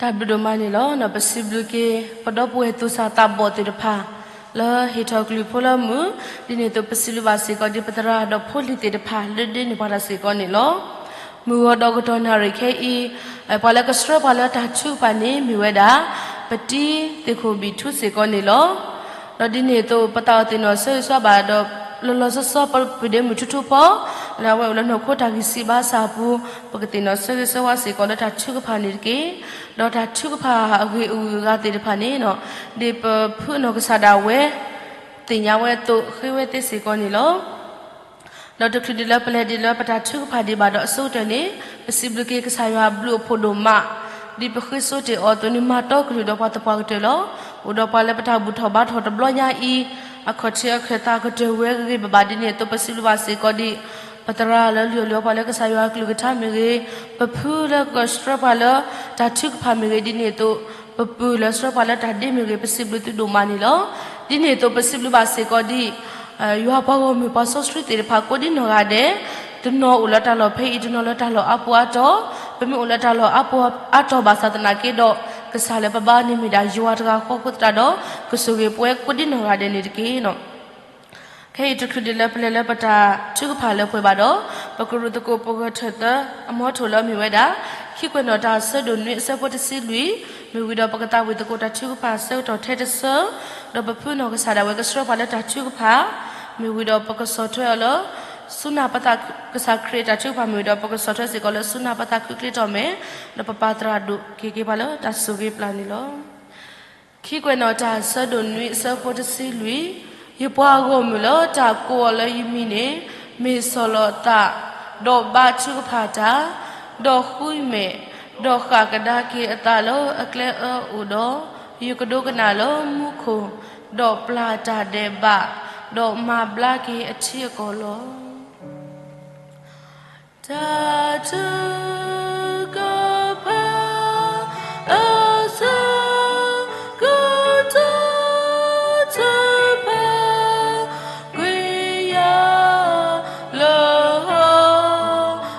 တၢ်ဘျုးဒိၣ်မးန့ၣ်လီၤ. ပစံးဘျုးက့ၤ ပဒီပုၢ်ဝဲၢ်သူၣ်စၢ်သးဘီၣ်သ့ၣ်တဖၣ် လၢဟ့ၣ်ထီၣ်ကလုၢ်ဖိလၢမုာ်, ဒ်န့ၣ်အသိး ပစံးဘျုးဘၣ်စ့ၢ်ကီး ဒ်ပသရၣ်ဒီးဖိလံၤသ့ၣ်တဖၣ် လၢဒ့န့ၢ်ပှၤတၢ်စ့ၢ်ကီးန့ၣ်လီၤ. မုၢ်ဂီၤဒီးကတီၢ်နၣ်ရံၣ်ခဲအံၤ, ပှၤလၢကဆှၢပှၤလၢတၢ်ထုကဖၣ်န့ၣ် မ့ၢ်ဝဲဒၣ် ပတံၤသ့ၣ်ခိၣ်ဘံၣ်ထူစ့ၢ်ကီးန့ၣ်လီၤ. ဒီးဒ်န့ၣ်အသိး ပသးအိၣ်သ့ၣ်နီၣ်ဆၢဂ့ၤဆၢဝါဘၣ်ဒီး လီၤလီၤဆီဆီ ပပုၢ်ဒ့မုၣ်ထူထူဖီ လၢအဝဲအိၣ်လၢနီၢ်ခိတၢ်ဂံၢ်စၢ်ဘါစၢ်အပူၤ, ပကသ့ၣ်နီၣ်ဆၢဂ့ၤဆၢဝါစ့ၢ်ကီးလၢတၢ်ထုကဖၣ်န့ၣ်တက့ၢ်. ဒီးတၢ်ထုကဖၣ်အဂ့ၢ်အဂုၤအဂၤသ့ၣ်တဖၣ်န့ၣ် ဒ်ပဖုအနီၢ်ကစၢ်ဒၣ်ဝဲ သ့ၣ်ညါဝဲအသိး ဃ့ဝဲသ့စ့ၢ်ကီးန့ၣ်လီၤ. ဒီးတချုးဒံးလၢပလဲၤဒံးလၢပတၢ်ထုကဖၣ်ဒံးဘၣ်ဒီးအဆိကတၢၢ်န့ၣ်, ပစံးဘျုးက့ၤကစၢ်ယွၤအဘျုးအဖှိၣ်ဒိၣ်မး, ဒ်ပဃ့စိတ့ၢ်အီၤအသိးန့ၣ် မၤတီကလုၢ်ဒီးပှၤသပှၢ်ကတၢၢ်လီၤ. အိၣ်ဒီးပှၤလၢပတၢ်ဘူၣ်ထီၣ်ဘါထီၣ်တဘျီညါအံၤ, အခီၣ်ထံးအခၢၣ်သးကတၢၢ်ဝဲဂ့ၤဂ့ၤဘၣ်ဘၣ်ဒ်န့ၣ်အသိး ပစံးဘျုးဘၣ်စ့ၢ်ကီးဒ် ပသရၣ်လၢလုၢ်အီၣ်လုၢ်အီပှၤလၢကစၢ်ယွၤအကလုၢ်ကထါမ့ၢ်ဂ့ၤ, ပဖုလၢကဆှၢပှၤလၢတၢ်ထုကဖၣ်မ့ၢ်ဂ့ၤဒ်န့ၣ်အသိး, ပပုၢ်လၢဆှၢပှၤလၢတၢ်ဒ့မ့ၢ်ဂ့ၤ, ပစံးဘျုးသုဒိၣ်မးန့ၣ်လီၤ. ဒ်န့ၣ်အသိး ပစံးဘျုးဘၣ်စ့ၢ်ကီးဒ် ယွၤပှၤဂီၢ်မုၢ်ပှၤစီဆှံသ့ၣ်တဖၣ်ကိးဒ်နီၢ်ဂၤဒဲး, တနီၤအိၣ်လၢတၢ်လီၢ်ဖဲအံၤ, တနီၤလၢတၢ်လီၢ်အါပူၤအါတီၤ, ပမ့ၢ်အိၣ်လၢတၢ်လီၢ်အါပူၤအါတီၤဘၣ်ဆၣ်သနာ်က့ဒီး, ကစၢ်လၢပဘါန့ၣ်မ့ၢ်ဒၣ်ယွၤတဂၤဃီအဃိသတးဒီး, ကဆိၣ်ဂ့ၤပဝဲကိးဒ်နီၢ်ဂၤဒဲးန့ၣ်တက့ၢ်. ခဲအံၤတချုးဒံးလၢပလဲၤလၢပတၢ်ထုကဖၣ်လၢပှဲၤဘၣ်ဒီး, ပကရူၢ်သကိးပဂၢၢ်ထၢၣ်သၢအမီထိၣ်လၢအမ့ၢ်ဝဲဒၣ်, ခံကွဲးနီၣ်တၢ်အဆၢဒိၣ်နွံအဆၢဖိတဆံလွံၢ်, မ့ၢ်ဝံၤဒီးပကသးဝံၣ်သကိးတၢ်ထုကဖၣ်အဆၢကတီၢ်ထဲတဆၢ, ဒီးပဖုနီၢ်ကစၢ်ဒၣ်ဝဲကဆှၢပှၤလၢတၢ်ထုကဖၣ်, မ့ၢ်ဝံၤဒီးပကဆီၣ်ထွဲအီၤလၢ ဆူနၢ်ပသးကစၢ်ခရံာ်အတၢ်ထုကဖၣ်မ့ၢ်ဝံၤဒီး ပကဆီၣ်ထွဲစ့ၢ်ကီးလၢဆူနၢ်ပသးခုချ့ထီၣ်မဲာ်, ဒီးပပၢ်သရၣ်ဒိၣ်က့ၤက့ၤပှၤလၢတၢ်ဆိၣ်ဂ့ၤပျၢ်န့ၣ်လီၤ. ခံကွဲးနီၣ်တၢ်အဆၢဒိၣ်နွံအဆၢဖိတဆံလွံၢ်, ယပှၤဂီၢ်မုၢ်လၢတၢ်ကိးအီၤလၢယမံၤန့ၣ်, မ့ၢ်ဆီၣ်လီၤအသး, ဒီးဘါထုကဖၣ်တၢ်, ဒီးဃုမဲာ်, ဒီးဃၣ်ကဒါက့ၤအသးလၢအကျဲအၢအိၣ်ဒီး, ယကဒိကနၣ်လၢမူခိၣ်, ဒီးပျၢ်တၢ်ဒဲးဘး, ဒီးမၤဘျါက့ၤအထံအကီၢ်လီၤ. တၢ်ထုကဖၣ်အဆၢကတီၢ် တဖၣ်ကွံာ်ယၤလၢဟီၣ်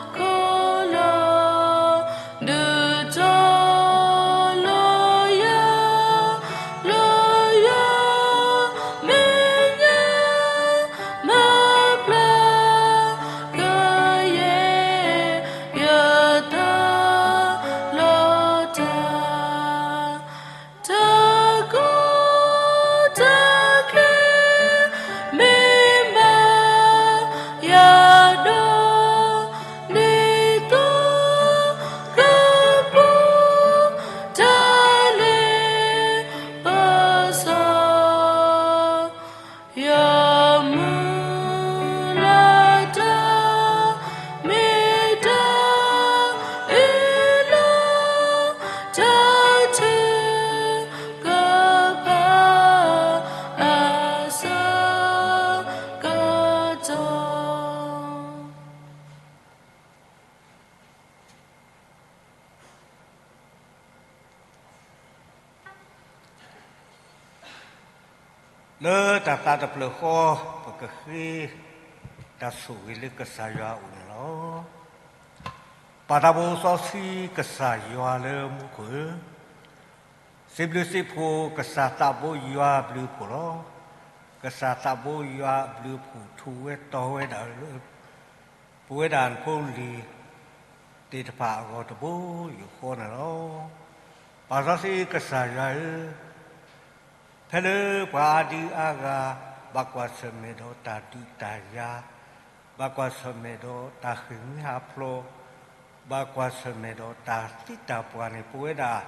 ခိၣ်လီၤ. ဒုးတီလၢယၤ, လၢယၤမဲာ်ညါ မၤဘျါက့ၤ ယသးလီၤတၢ်, တၢ်ကူၣ်တၢ်ကျဲၤ မ့ၢ်ဘၣ်ယၤဒီး ဒ်သိးကပူၤ တၢ်လ့ပစီ ယမုၢ်လၢ်တၢ် မ့ၢ်တၢ်အ့ၣ်လိာ် တၢ်ထုကဖၣ် အဆၢကတီၢ် လၢတၢ်သးတဖျၢၣ်ဃီ ပကဃ့တၢ်ဆိၣ်ဂ့ၤလၢကစၢ်ယွၤအအိၣ်န့ၣ်လီၤ. ပၢ်သးဘိစီဆှံကစၢ်ယွၤလၢမူခိၣ်ဧၢ, စံးဘျုးစံးဖှိၣ်ကစၢ်သးဘိယွၤအဘျုးအဖှိၣ်လီၤ. ကစၢ်သးဘိယွၤအဘျုးအဖှိၣ်ထူၣ်ဝဲတီၤဝဲဒၣ်လၢ ပဝဲဒၣ်ဖိလံၤသ့ၣ်တဖၣ်အဂီၢ်တဘိယူၢ်ဃီန့ၣ်လီၤ. ပၢ်စီဆှံကစၢ်ယွၤဧၢ, ဖဲလၢပှၤအါဒံအါဂၤ ဘၣ်ကွၢ်ဆၢၣ်မဲာ်ဒီးတၢ်ဒုးတၢ်ယၤ, ဘၣ်ကွၢ်ဆၢၣ်မဲာ်ဒီးတၢ်ဃ့ၢ်မှံဟးဖျိး, ဘၣ်ကွၢ်ဆၢၣ်မဲာ်ဒီးတၢ်သံတၢ်ပှၢ်န့ၣ် ပဝဲဒၣ်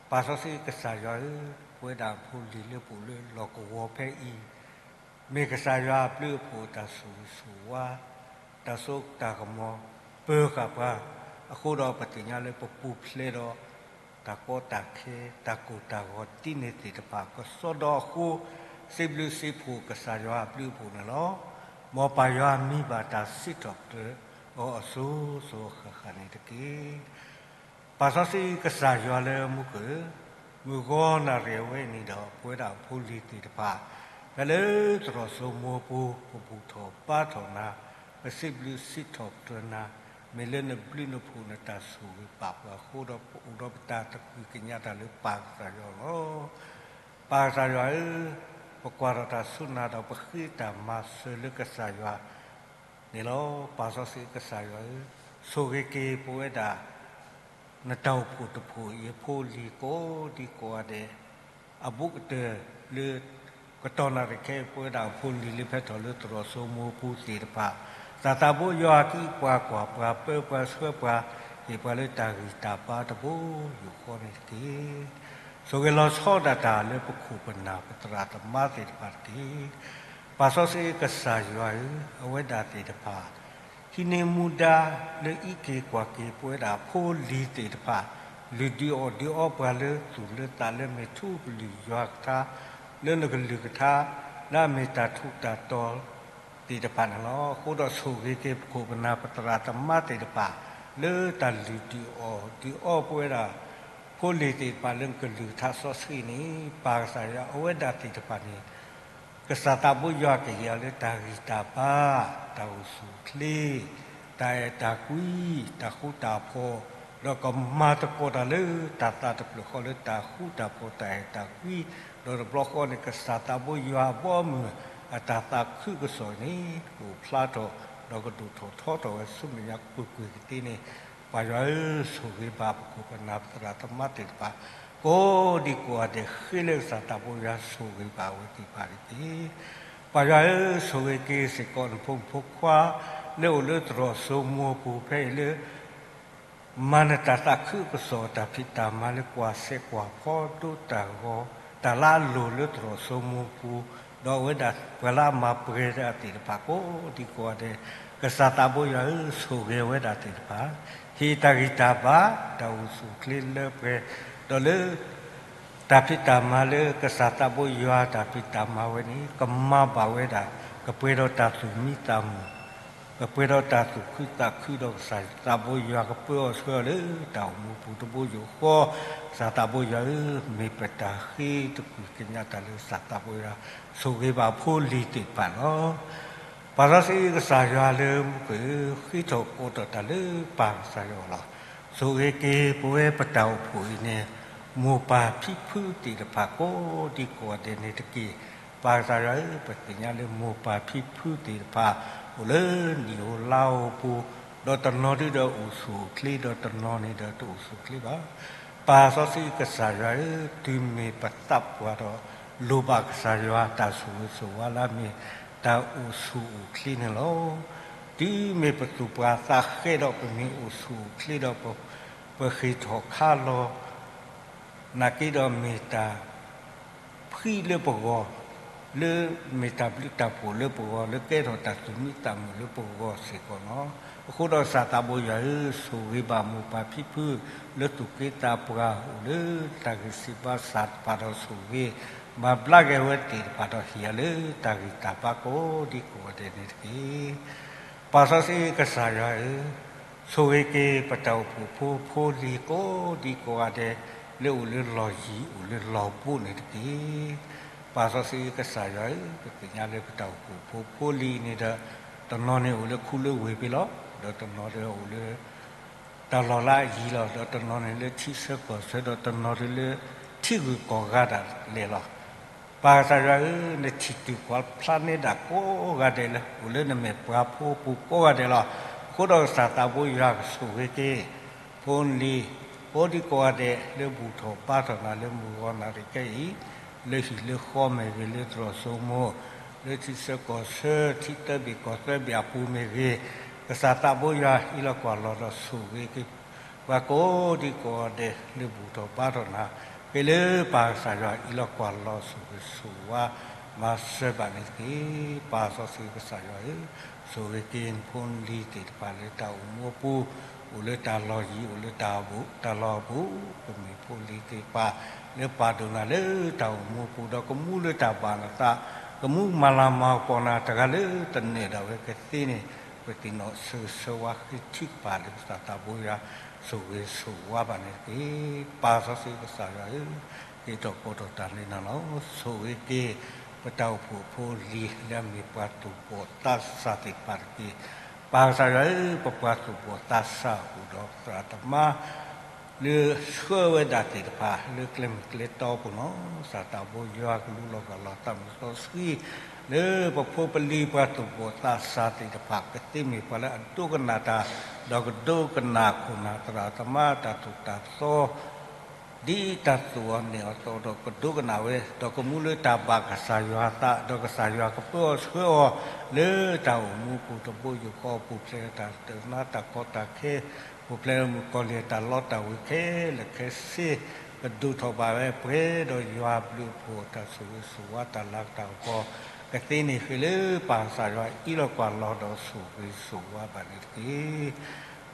ပၢ်စီဆှံကစၢ်ယွၤဧၢ, ပဝဲဒၣ်ဖိလံၤလၢပအိၣ်လၢလီၢ်ကဝီၤဖဲအံၤ မ့ၢ်ကစၢ်ယွၤအဘျုးအဖှိၣ်တၢ်ဆိၣ်ဂ့ၤဆိၣ်ဝါ, တၢ်စိတၢ်ကမီၤ ပၢၤဃာ်ပှၤ, အဃိဒီးပသ့ၣ်ညါလၢပပူၤဖျဲးဒီး တၢ်ကီတၢ်ခဲ တၢ်ကိၢ်တၢ်ဂီၤဒ်န့ၣ်သ့ၣ်တဖၣ်ကစီဒီအဃိ, စံးဘျုးစံးဖှိၣ်ကစၢ်ယွၤအဘျုးအဖှိၣ်န့ၣ်လီၤ. မ်ပၢ်ယွၤမံဘၣ်တၢ်စံးထီၣ်ပတြၢၤအီၤအစိၤစိၤအဃၣ်ဃၣ်န့ၣ်တက့ၢ်. ပၢ်စီဆှံကစၢ်ယွၤလၢမူခိၣ်ဧၢ, မုၢ်ဂီၤနၣ်ရံၣ်အဝဲအံၤန့ၣ်ဒီး ပဝဲဒၣ်ဖိလံၤသ့ၣ်တဖၣ် ဖဲလၢသရိာ်စိမိၤပူၤ ပဘူၣ်ထီၣ်ဘါထီၣ်နၤ, ပစံးဘျုးစံးထီၣ်ပတြၢၤနၤ, မ့ၢ်လၢနဘျုးနဖှိၣ်နတၢ်ဆိၣ်ဂ့ၤဘၣ်ပှၤအဃိဒီး ပအိၣ်ဒီးပတၢ်သကုၤကညးတၢ်လၢပၢ်ကစၢ်ယွၤလီၤ. ပၢ်ကစၢ်ယွၤဧၢ, ပကွၢ်ထီၣ်တၢ်စူၢ်နာ်ဒီး ပဃ့တၢ်မၤစၢၤလၢကစၢ်ယွၤန့ၣ်လီၤ. ပၢ်စီဆှံကစၢ်ယွၤဧၢ, ဆိၣ်ဂ့ၤက့ၤပဝဲဒၣ် နတၢ်အိၣ်ဖှိၣ်တဖှိၣ်အံၤအဖိအလံၤကိးဒံကိးဂၤဒဲး အဘူးကတၢၢ်လၢ ကတီၢ်နၣ်ရံၣ်ခဲအံၤ ပဝဲဒၣ်အဖိအလံၤလၢဖဲထီၣ်လၢသရိာ်စိမိၤပူၤသ့ၣ်တဖၣ်, သးသးဘိယွၤကံးပှၤကွၢ်ပှၤပၢပှၤဆှၢပှၤ ဟ့ၣ်ပှၤလၢတၢ်ဂံၢ်တၢ်ဘါတဘိယူၢ်ဃီန့ၣ်တက့ၢ်. ဆိၣ်ဂ့ၤလီၤဆီဒၣ်တၢ်လၢပခိၣ်ပနၢ်ပသရၣ်သမါသ့ၣ်တဖၣ်တက့ၢ်. ပၢ်စီဆှံကစၢ်ယွၤဧၢ, အဝဲဒၣ်သ့ၣ်တဖၣ် ဟံးန့ၢ်မူဒါလၢအံးက့ၤကွၢ်က့ၤပဝဲဒၣ်ဖိလံၤသ့ၣ်တဖၣ်, လုၢ်ဒုးအီၣ်ဒုးအီပှၤလၢသူၣ်လၢသးလၢမ့ၢ်ထူကလုၢ်ယွၤကထါ, လၢနကလုၢ်ကထါ, လၢအမ့ၢ်တၢ်ထူးတၢ်တီၤသ့ၣ်တဖၣ်န့ၣ်လီၤ. အဃိဒီးဆိၣ်ဂ့ၤက့ၤပခိၣ်ပနၢ်ပသရၣ်သမါသ့ၣ်တဖၣ် လၢတၢ်လုၢ်ဒုးအီၣ်ဒုးအီပဝဲဒၣ် ဖိလံၤသ့ၣ်တဖၣ်လၢနကလုၢ်ကထါစီဆှံန့ၣ်, ပၢ်ကစၢ်ယွၤအဝဲဒၣ်သ့ၣ်တဖၣ်န့ၣ် ကစၢ်သးဘိယွၤကဟ့ၣ်အီၤလၢတၢ်ဂံၢ်တၢ်ဘါ, တၢ်အိၣ်ဆူၣ်အိၣ်ချ့, တၢ်အဲၣ်တၢ်ကွံ, တၢ်ဃူတၢ်ဖိး, ဒီးကမၤသကိးတၢ်လၢတၢ်သးတဖျၢၣ်ဃီလၢတၢ်ဃူတၢ်ဖိး တၢ်အဲၣ်တၢ်ကွံ, ဒီးတဘျီဃီန့ၣ် ကစၢ်သးဘိယွၤအဘီအမုၢ် အတၢ်သးခုကစီၣ်န့ၣ် ကအိၣ်ဖျါထီၣ် ဒီးကဒိၣ်ထီၣ်ထီထီၣ်ဝဲဆူမဲာ်ညါကွ့ၢ်ကွ့ၢ်ကသ့န့ၣ်, ပၢ်ယွၤဧၢ, ဆိၣ်ဂ့ၤဘၣ်ပခိၣ်ပနၢ်ပသရၣ်သမါသ့ၣ်တဖၣ် ကိးဒံကိးဂၤဒဲး ဃ့လၢကစၢ်သးဘိယွၤဆိၣ်ဂ့ၤဘၣ်ဝဲသ့ၣ်တဖၣ်တက့ၢ်. ပၢ်ယွၤဧၢ, ဆိၣ်ဂ့ၤက့ၤစ့ၢ်ကီးနဖိမုၣ်ဖိခွါ လၢအိၣ်လၢသရိာ်စိမိၤပူၤဖဲအံၤလၢ မၤနတၢ်သးခုကစီၣ် တၢ်ဖံးတၢ်မၤလၢကွၢ်စဲးကွၢ်ဖီဒိတၢ်ဂီၤ တၢ်လၢအလိၤလၢသရိာ်စိမိၤပူၤ, ဒီးအဝဲဒၣ်ပှၤလၢအမၤပှဲၤတၢ်သ့ၣ်တဖၣ်ကိးဒံကိးဂၤဒဲး, ကစၢ်သးဘိယွၤဧၢ, ဆိၣ်ဂ့ၤဝဲဒၣ်သ့ၣ်တဖၣ်, ဟ့ၣ်တၢ်ဂံၢ်တၢ်ဘါ, တၢ်အိၣ်ဆူၣ်အိၣ်ချ့လၢပှဲၤ, ဒီးလၢ တၢ်ဖံးတၢ်မၤလၢကစၢ်သးဘိယွၤတၢ်ဖံးတၢ်မၤဝဲန့ၣ် ကမၤဘၣ်ဝဲဒၣ်, ကပှဲၤဒီးတၢ်သူၣ်မံသးမုာ်, ကပှဲၤဒီးတၢ်သူၣ်ခုသးခုဒီးကစၢ်သးဘိယွၤကပၢအီၤဆှၢအီၤလၢတၢ်အိၣ်မူပူၤတဘိယူၢ်ဃီ, ကစၢ်သးဘိယွၤဧၢ, မ့ၢ်ပတၢ်ဃ့တကွံၢ်ကညးတၢ်လၢကစၢ်သးဘိယွၤ, ဆိၣ်ဂ့ၤဘၣ်ဖိလံၤသ့ၣ်တဖၣ်လီၤ. ပၢ်စီဆှံကစၢ်ယွၤလၢမူခိၣ်ဧၢ, ဃ့ထီၣ်ကိးထီၣ်တၢ်လၢပၢ်ကစၢ်ယွၤလီၤ. ဆိၣ်ဂ့ၤက့ၤပဝဲပတၢ်အိၣ်ဖှိၣ်အံၤန့ၣ်, မိၢ်ပၢ်ဖံဖုသ့ၣ်တဖၣ်ကိးဒံကိးဂၤဒဲးန့ၣ်တက့ၢ်. ပၢ်ကစၢ်ယွၤဧၢ, ပသ့ၣ်ညါလၢမိၢ်ပၢ်ဖံဖုသ့ၣ်တဖၣ် အိၣ်လၢနံၣ်ဧိၤလါဧိၤပူၤ, ဒီးတနီၤဒုဒီးအိၣ်ဆူၣ်အိၣ်ချ့, ဒီးတနီၤန့ၣ်ဒီးတအိၣ်ဆူၣ်အိၣ်ချ့ဘၣ်. ပၢ်စီဆှံကစၢ်ယွၤဧၢ, တုၤမ့ၢ်ပသးပှၢ်ဒီး လိၣ်ဘၣ်ကစၢ်ယွၤတၢ်ဆိၣ်ဂ့ၤဆိၣ်ဝါလၢအမ့ၢ်တၢ်အိၣ်ဆူၣ်အိၣ်ချ့န့ၣ်လီၤ. တုၤမ့ၢ်ပသူၣ်ပှၢ်သးဃဲးဒီးပမ့ၢ်အိၣ်ဆူၣ်အိၣ်ချ့ဒီး ပဃ့ၢ်ထီၣ်ခါလီၤ နာ်က့ဒီးမ့ၢ်တၢ်ဖှံလၢပဂီၢ်, လၢမ့ၢ်တၢ်ဘျုးတၢ်ဖှိၣ်လၢပဂီၢ်, လၢကဲထီၣ်တၢ်သူၣ်မံသးမုာ်လၢပဂီၢ်စ့ၢ်ကီးလီၤ. အဃိဒီးကစၢ်သးဘိယွၤဧၢ, ဆိၣ်ဂ့ၤဘၣ်မိၢ်ပၢ်ဖံဖု လၢသူၣ်က့သးပှၢ်အိၣ်လၢတၢ်ဂံၢ်စၢ်ဘါစၢ်တဖၣ်ဒီးဆိၣ်ဂ့ၤ မၤဘျါက့ၤဝဲသ့ၣ်တဖၣ်ဒီးဟ့ၣ်အီၤလၢတၢ်ဂံၢ်တၢ်ဘါကိးဒံကိးဂၤဒဲးန့ၣ်တက့ၢ်. ပၢ်စီဆှံကစၢ်ယွၤဧၢ, ဆိၣ်ဂ့ၤက့ၤပတၢ်အိၣ်ဖှိၣ်ဖိဖိလံၤကိးဒံကိးဂၤဒဲး လၢအိၣ်လၢလီၢ်ယံၤအိၣ်လၢလီၢ်ဘူးန့ၣ်တက့ၢ်. ပၢ်စီဆှံကစၢ်ယွၤဧၢ, ပသ့ၣ်ညါလၢပတၢ်အိၣ်ဖှိၣ်ဖိဖိလံၤန့ၣ်ဒီး တနီၤန့ၣ်အိၣ်လၢခူလၢဝ့ၢ်ဖဲလီၤ, ဒီးတနီၤဒီးအိၣ်လၢ တၢ်လီၢ်လၢအယံၤလီၤ, ဒီးတနီၤန့ၣ်လၢထံဆၢကီၢ်ဆၢ, ဒီးတနီၤဒုးလၢထံဂုၤကီၢ်ဂၤဒၣ်လဲာ်လီၤ. ပၢ်ကစၢ်ယွၤဧၢ, နထံၣ်တုၤကွၢ်ဖျါန့ၢ်ဒၣ်ကိးဂၤဒဲးလၢ အိၣ်လၢနမဲာ်ပှၤဖိအပူၤကိးဂၤဒဲးလီၤ. အဃိဒီးကစၢ်သးဘိယွၤကဆိၣ်ဂ့ၤက့ၤ ဖိလံၤ ကိးဒံကိးဂၤဒဲး လၢဘူၣ်ထီၣ်ဘါထီၣ်နၤလၢမုၢ်ဂီၤနၣ်ရံၣ်ခဲအံၤ, လၢဟံၣ်လၢဃီမ့ၢ်ဂ့ၤ, လၢသရိာ်စိမိၤ, လၢထံဆၢကီၢ်ဆၢ, ထံသၢဘ့ၣ်ကီၢ်သၢဘ့ၣ်အပူၤမ့ၢ်ဂ့ၤ, ကစၢ်သးဘိယွၤအံးလီၤကွၢ်လီၤဒီးဆိၣ်ဂ့ၤက့ၤ ပှၤကိးဒံကိးဂၤဒဲး လၢဘူၣ်ထီၣ်ဘါထီၣ်နၤ, ဃ့လၢပၢ်ကစၢ်ယွၤအံးလီၤကွၢ်လီၤဆိၣ်ဂ့ၤဆိၣ်ဝါ မၤစၢၤဘၣ်န့ၣ်တက့ၢ်. ပၢ်စီဆှံကစၢ်ယွၤဧၢ, ဆိၣ်ဂ့ၤက့ၤဖိလံၤသ့ၣ်တဖၣ်လၢတၢ်အိၣ်မူအပူၤ, အိၣ်လၢတၢ်လီၢ်ယံၤ, အိၣ်လၢတၢ်ဘူး, တၢ်လီၢ်အဘူး, ကမ့ၢ်ဖိလံၤသ့ၣ်တဖၣ် လၢပာ်ဒိၣ်နၤလၢတၢ်အိၣ်မူအပူၤ, ဒီးကမူလၢတၢ်ဘၣ်နသး, ကမူမၤလၤမၤကပီၤနၤတဂၤလၢတနၢၤဒၣ်ဝဲကသ့န့ၣ်, ပသ့ၣ်နီၣ်ဆၢဂ့ၤဆၢဝါဃ့ထုကဖၣ်လၢကစၢ်သးဘိယွၤ ဆိၣ်ဂ့ၤဆိၣ်ဝါဘၣ်န့ၣ်တက့ၢ်. ပၢ်စီဆှံကစၢ်ယွၤဧၢ, ဃ့ထီၣ်ကိးထီၣ်တၢ်လၢနၤလီၤ. ဆိၣ်ဂ့ၤက့ၤ ပတၢ်အိၣ်ဖှိၣ်ဖိလံၤလၢအမ့ၢ်ပှၤသူၣ်ဘီၣ်သးစၢ်သ့ၣ်တဖၣ်တက့ၢ်. ပၢ်ကစၢ်ယွၤဧၢ, ပပှၤသူၣ်ဘီၣ်သးစၢ်အိၣ်ဒီးသရၣ်သမါ လၢဆှၢဝဲဒၣ်သ့ၣ်တဖၣ် လၢကျဲမုၢ်ကျဲတီပူၤလီၤ. စၢ်သးဘိယွၤကလူးလီၤဂာ်လီၤသးမုၢ်စီဆှံ လၢပဖိပလံၤပှၤသူၣ်ဘီၣ်သးစၢ်သ့ၣ်တဖၣ် ကသ့မ့ၢ်ပှၤလၢအဒိကနၣ်တၢ် ဒီးကဒိကနၣ်ခိၣ်နၢ်သရၣ်သမါတၢ်သိၣ်တၢ်သီ ဒ်တၢ်သူၣ်အီၤန့ၢ်အီၤသီဒီးကဒိကနၣ်ဝဲ ဒီးကမူလၢတၢ်ဘၣ်ကစၢ်ယွၤအသး ဒီးကစၢ်ယွၤကပၢအီၤဆှၢအီၤ လၢတၢ်အိၣ်မူပူၤတဘိယူၢ်ဃီ ပူၤဖျဲးတၢ်တနါတၢ်ကီတၢ်ခဲ ပူၤဖျဲးမုၣ်ကီၤလံၢ်တၢ်လီတၢ်ဝ့ၤခဲလၢာ်ခဲဆ့ ကဒိၣ်ထီၣ်ဘၣ်ဝဲပှဲၤဒီးယွၤဘျုးအဖှိၣ်တၢ်ဆိၣ်ဂ့ၤဆိၣ်ဝါတၢ်လၤတၢ်ကပီၤ ကသ့န့ၢ်ဃ့လၢပၢ်ကစၢ်ယွၤအံးလီၤကွၢ်လီၤဒီးဆိၣ်ဂ့ၤဆိၣ်ဝါဘၣ်န့ၣ်တက့ၢ်.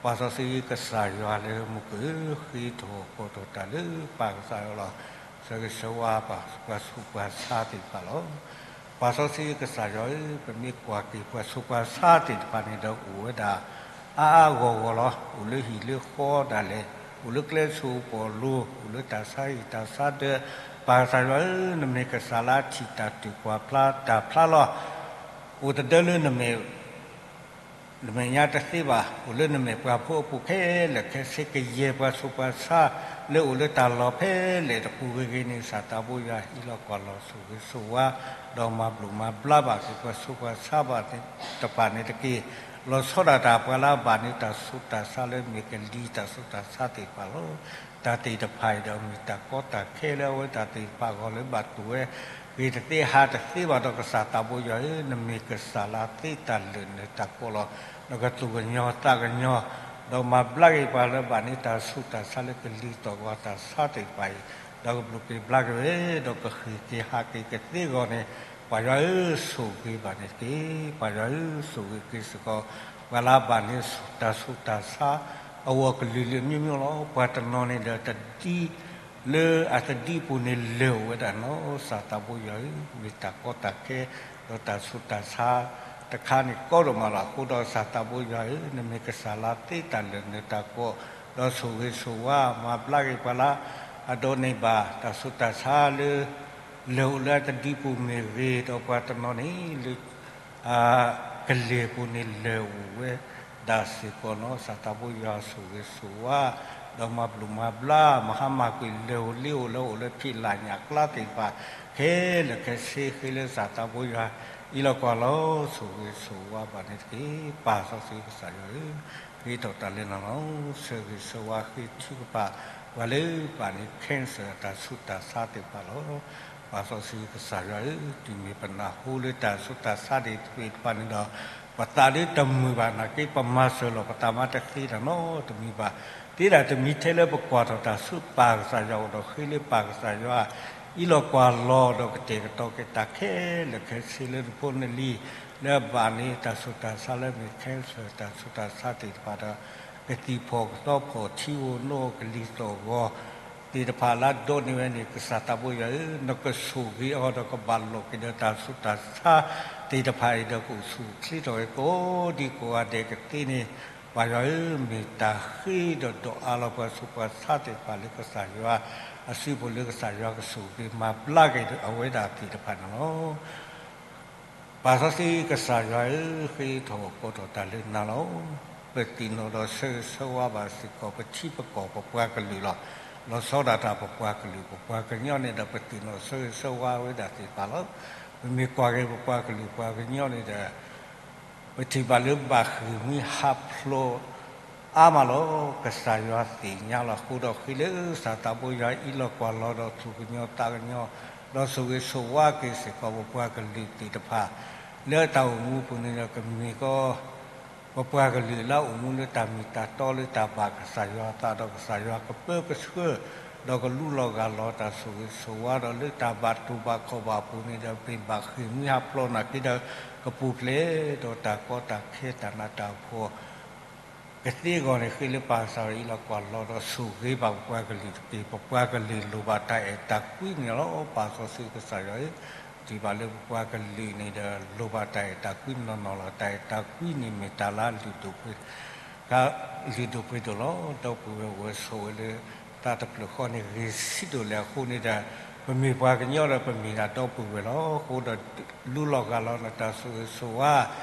ပၢ်စီဆှံကစၢ်ယွၤလၢမူခိၣ်ဧၢ, ဃ့ထီၣ်ကိးထီၣ်တၢ်လၢပၢ်ကစၢ်ယွၤလီၤ. ဆၢဂ့ၤဆၢဝါပှၤဆူးပှၤဆါသ့ၣ်တဖၣ်လီၤ. ပၢ်စီဆှံကစၢ်ယွၤဧၢ, ပမ့ၢ်ကွၢ်က့ၤပှၤဆူးပှၤဆါသ့ၣ်တဖၣ်န့ၣ်ဒီးအိၣ်ဝဲဒၣ် အါအါဂီၢ်ဂီၢ်လီၤ. အိၣ်လၢဟံၣ်လၢဃီဒၣ်လဲာ်, အိၣ်လၢကျဲဆူးပီၣ်လိၤ, အိၣ်လၢတၢ်ဆါဟံၣ်တၢ်ဆါဒၢး, ပၢ်ကစၢ်ယွၤဧၢ, နမ့ၢ်ကစၢ်လၢအထံၣ်တၢ်တူၢ်ကွၢ်ဖျါတၢ်ဖျါလီၤ. အိၣ်တဒၢလၢနမဲာ် နမဲာ်ညါတသ့ဘၣ်, အိၣ်လၢနမဲာ်ပှၤဖိအပူၤခဲလၢာ်ခဲဆ့ ကယဲၢ်ပှၤဆူးပှၤဆါ လၢအိၣ်လၢတၢ်လီၢ်ဖဲလဲၣ်တပူၤဂ့ၤဂ့ၤန့ၣ် စၢ်သးဘိယွၤအံးလီၤကွၢ်လီၤဆိၣ်ဂ့ၤဆိၣ်ဝါ ဒီးမၤဘျုးမၤဘျါဘၣ်က့ၤပှၤဆူးပှၤဆါဘၣ်သ့ၣ်တဖၣ်န့ၣ်တက့ၢ်. လီၤဆီဒၣ်တၢ်ပှၤလၢအဘၣ်န့ၢ်တၢ်ဆူးတၢ်ဆါလၢမ့ၢ်ကလံၤတၢ်ဆူးတၢ်ဆါသ့ၣ်တဖၣ်လီၤ. တၢ်သ့ၣ်တဖၣ်အံၤဒီးမ့ၢ်တၢ်ကီတၢ်ခဲလၢအဝဲတၢ်သ့ၣ်တဖၣ်အဂီၢ်လၢဘၣ်တူၢ်ဝဲ ဂ့ၤတသ့ဟးတသ့ဘၣ်ဒီးကစၢ်သးဘိယွၤဧၢ, နမ့ၢ်ကစၢ်လၢသ့တၢ်လၢာ်နၢၤတၢ်ကိးလီၤ. ဒီးကသူၣ်ကညီၤသးကညီၤ, ဒီးမၤဘျါက့ၤပှၤလၢဘၣ်န့ၢ်တၢ်ဆူးတၢ်ဆါလၢကလံၤသီၣ်ဂီၤတၢ်ဆါသ့ၣ်တဖၣ်အံၤ, ဒီးကဘျုးက့ၤဘျါက့ၤဝဲ, ဒီးကဃ့ၢ်က့ၤဟးက့ၤကသ့အဂီၢ်န့ၣ်, ပၢ်ယွၤဧၢ, ဆိၣ်ဂ့ၤဘၣ်န့ၣ်တက့ၢ်. ပၢ်ယွၤဧၢ, ဆိၣ်ဂ့ၤက့ၤစ့ၢ်ကီး ပှၤလၢဘၣ်န့ၢ်တၢ်ဆူးတၢ်ဆါ အဂီၢ်ကလုာ်လုာ်မံၤမံၤလီၤ. ပှၤတနီၤန့ၣ်ဒီးတဒ် လၢအတဒ်ပူၤန့ၣ်လၢာ်အိၣ်ဝဲဒၣ်နီၤ. စၢ်သးဘိယွၤဧၢ, မ့ၢ်တၢ်ကီတၢ်ခဲ ဒီးတၢ်ဆူးတၢ်ဆါတခါန့ၣ်ကီဒိၣ်မးလီၤ. အဃိဒီးစၢ်သးဘိယွၤဧၢ, နမ့ၢ်ကစၢ်လၢသ့တၢ်လၢာ်နၢၤတၢ်ကိး, ဒီးဆိၣ်ဂ့ၤဆိၣ်ဝါ မၤဘျါက့ၤပှၤလၢ အဒိးန့ၢ်ဘၣ်တၢ်ဆူးတၢ်ဆါလၢ လၢာ်အိၣ်လၢအတဒ်ပူၤမ့ၢ်ဂ့ၤ, ဒီးပှၤတနီၤန့ၣ်လၢ ကလ့ၤပူၤန့ၣ်လၢာ်အိၣ်ဝဲဒၣ်စ့ၢ်ကီးနီၤ. စၢ်သးဘိယွၤဆိၣ်ဂ့ၤဆိၣ်ဝါ, ဒီးမၤဘျုးမၤဘျါ, မၤဟါမၢ်ကွံာ်လၢာ်အိၣ်လ့အိၣ်လၢအိၣ်လၢဖံးလၢ်ညၣ်ကျါသ့ၣ်တဖၣ် ခဲလၢာ်ခဲဆ့ဃ့လၢစၢ်သးဘိယွၤ အံးလီၤကွၢ်လီၤ ဆိၣ်ဂ့ၤဆိၣ်ဝါဘၣ်န့ၣ်တက့ၢ်. ပၢ်စီဆှံကစၢ်ယွၤဧၢ, ဃ့ထီၣ်တၢ်လၢနၤလီၤ. ဆၢဂ့ၤဆၢဝါဃ့ထုကဖၣ် ပှၤလၢဘၣ်န့ၢ် cancer တၢ်ဆူးတၢ်ဆါသ့ၣ်တဖၣ်လီၤ. ပၢ်စီဆှံကစၢ်ယွၤဧၢ, တုၤမ့ၢ်ပနၢ်ဟူလၢတၢ်ဆူးတၢ်ဆါသ့ၣ်တဖၣ်န့ၣ်ဒီး ပသးဒ်တမုာ်ဘၣ်နာ်က့ ပမၤစၢၤလီၤပသးမါတသ့တၢ်နီတမံၤဘၣ်. သ့ဒၣ်တမံၤထဲလၢပကွၢ်ထီၣ်တၢ်ဆူပၢ်ကစၢ်ယွၤအအိၣ်ဒီးဃ့လၢပၢ်ကစၢ်ယွၤ အံးလီၤကွၢ်လီၤဒီးကတဲာ်ကတီၤက့ၤတၢ်ခဲလၢာ်ခဲဆ့လၢနဖိနလံၤ လၢအဘၣ်န့ၢ်တၢ်ဆူးတၢ်ဆါလၢမ့ၢ် cancer တၢ်ဆူးတၢ်ဆါသ့ၣ်တဖၣ်ဒီး ကသံၣ်ဖီၣ်ကသီဖီၣ်ထံဧိၤနိဧိၤကလံၤသီၣ်ဂီၤ သ့ၣ်တဖၣ်လၢအဒိးန့ၢ်ဝဲန့ၣ် ကစၢ်သးဘိယွၤဧၢ, နကဆိၣ်ဂ့ၤအီၤဒီးကဘၣ်လိာ်က့ၤဒီးတၢ်ဆူးတၢ်ဆါသ့ၣ်တဖၣ်အံၤဒီး ကအိၣ်ဆူၣ်အိၣ်ချ့ထီၣ်ဝဲကိးဒံကိးဂၤဒဲးကသ့န့ၣ်, ပၢ်ယွၤဧၢ, မ့ၢ်တၢ်ဃ့ဒီးဒိးအါလီၤပှၤဆူးပှၤဆါသ့ၣ်တဖၣ်လၢကစၢ်ယွၤအစုပူၤလၢကစၢ်ယွၤကဆိၣ်ဂ့ၤ မၤဘျါက့ၤအဝဲဒၣ်သ့ၣ်တဖၣ်န့ၣ်လီၤ. ပၢ်စီဆှံကစၢ်ယွၤဧၢ, ဃ့ထီၣ်ကိးထီၣ်တၢ်လၢနၤလီၤ. ပသ့ၣ်နီၣ်ဒီးဆၢဂ့ၤဆၢဝါဘၣ်စ့ၢ်ကီး ပထံပကီၢ်ပပှၤကလုာ်လီၤ. လီၤဆီဒၣ်တၢ်ပပှၤကလုာ် ပပှၤကညီန့ၣ်ဒီး ပသ့ၣ်နီၣ်ဆၢဂ့ၤဆၢဝါဝဲဒၣ်သ့ၣ်တဖၣ်လီၤ. ပမ့ၢ်ကွၢ်က့ၤပပှၤကလုာ်ပှၤကညီန့ၣ်ဒီး ပထံၣ်ဘၣ်လၢဘၣ်ဃ့ၢ်မှံဟးဖျိးအါမးလီၤ. ကစၢ်ယွၤသ့ၣ်ညါလီၤ. အဃိဒီးဃ့လၢစၢ်သးဘိယွၤအံးလီၤကွၢ်လီၤဒီးသူၣ်ကညီၤသးကညီၤ ဒီးဆိၣ်ဂ့ၤဆိၣ်ဝါက့ၤစ့ၢ်ကီးပပှၤကလုာ်သ့ၣ်တဖၣ် လၢတၢ်အိၣ်မူပူၤန့ၣ်ဒီးကမ့ၢ်ကီး ပပှၤကလုာ်လၢအအိၣ်မူလၢတၢ်မ့ၢ်တၢ်တီလၢတၢ်ဘၣ်ကစၢ်ယွၤအသးဒီး ကစၢ်ယွၤကပၢကဆှၢ ဒီးကလူလီၤဂၢ်လီၤတၢ်ဆိၣ်ဂ့ၤဆိၣ်ဝါဒီး လၢတၢ်ဘၣ်တူၢ်ဘၣ်ခီၣ်ဘၣ်ပူၤန့ၣ်ဒီး မ့ၢ်ဘၣ်ဃ့ၢ်မှံဟးဖျိးနာ်က့ဒီး ကပူၤဖျဲးဒီးတၢ်ကီတၢ်ခဲတၢ်နးတၢ်ဖှီၣ် ကသ့အဂီၢ်န့ၣ် ဃ့လၢပၢ်ကစၢ်ယွၤအံးလီၤကွၢ်လီၤဒီးဆိၣ်ဂ့ၤဘၣ်ပပှၤကလုာ်တက့ၢ်. ပပှၤကလုာ်လိၣ်ဘၣ်တၢ်အဲၣ်တၢ်ကွံန့ၣ်လီၤ. ပၢ်စီဆှံကစၢ်ယွၤဧၢ, ထံၣ်ဘၣ်လၢပပှၤကလုာ်န့ၣ်ဒီး လိၣ်ဘၣ်တၢ်အဲၣ်တၢ်ကွံနီၢ်နီၢ်လီၤ. တၢ်အဲၣ်တၢ်ကွံန့ၣ်မ့ၢ်တၢ်လၢ လုၢ်ဒိၣ်ပှ့ၤဒိၣ်လီၤ. ဒီပုၢ်ဝဲၢ်အိၣ်ဝဲဆိးဝဲလၢ သးတဖျၢၣ်ဃီန့ၣ် ဂ့ၤဆံးဒိၣ်လဲၣ်အဃိန့ၣ်ဒီး ပမ့ၢ်ပှၤကညီဒီးပမ့ၢ်ဒၣ်ဒီပုၢ်ဝဲၢ်လီၤ. အဃိဒီးလူလီၤဂာ်လီၤနတၢ်ဆိၣ်ဂ့ၤဆိၣ်ဝါ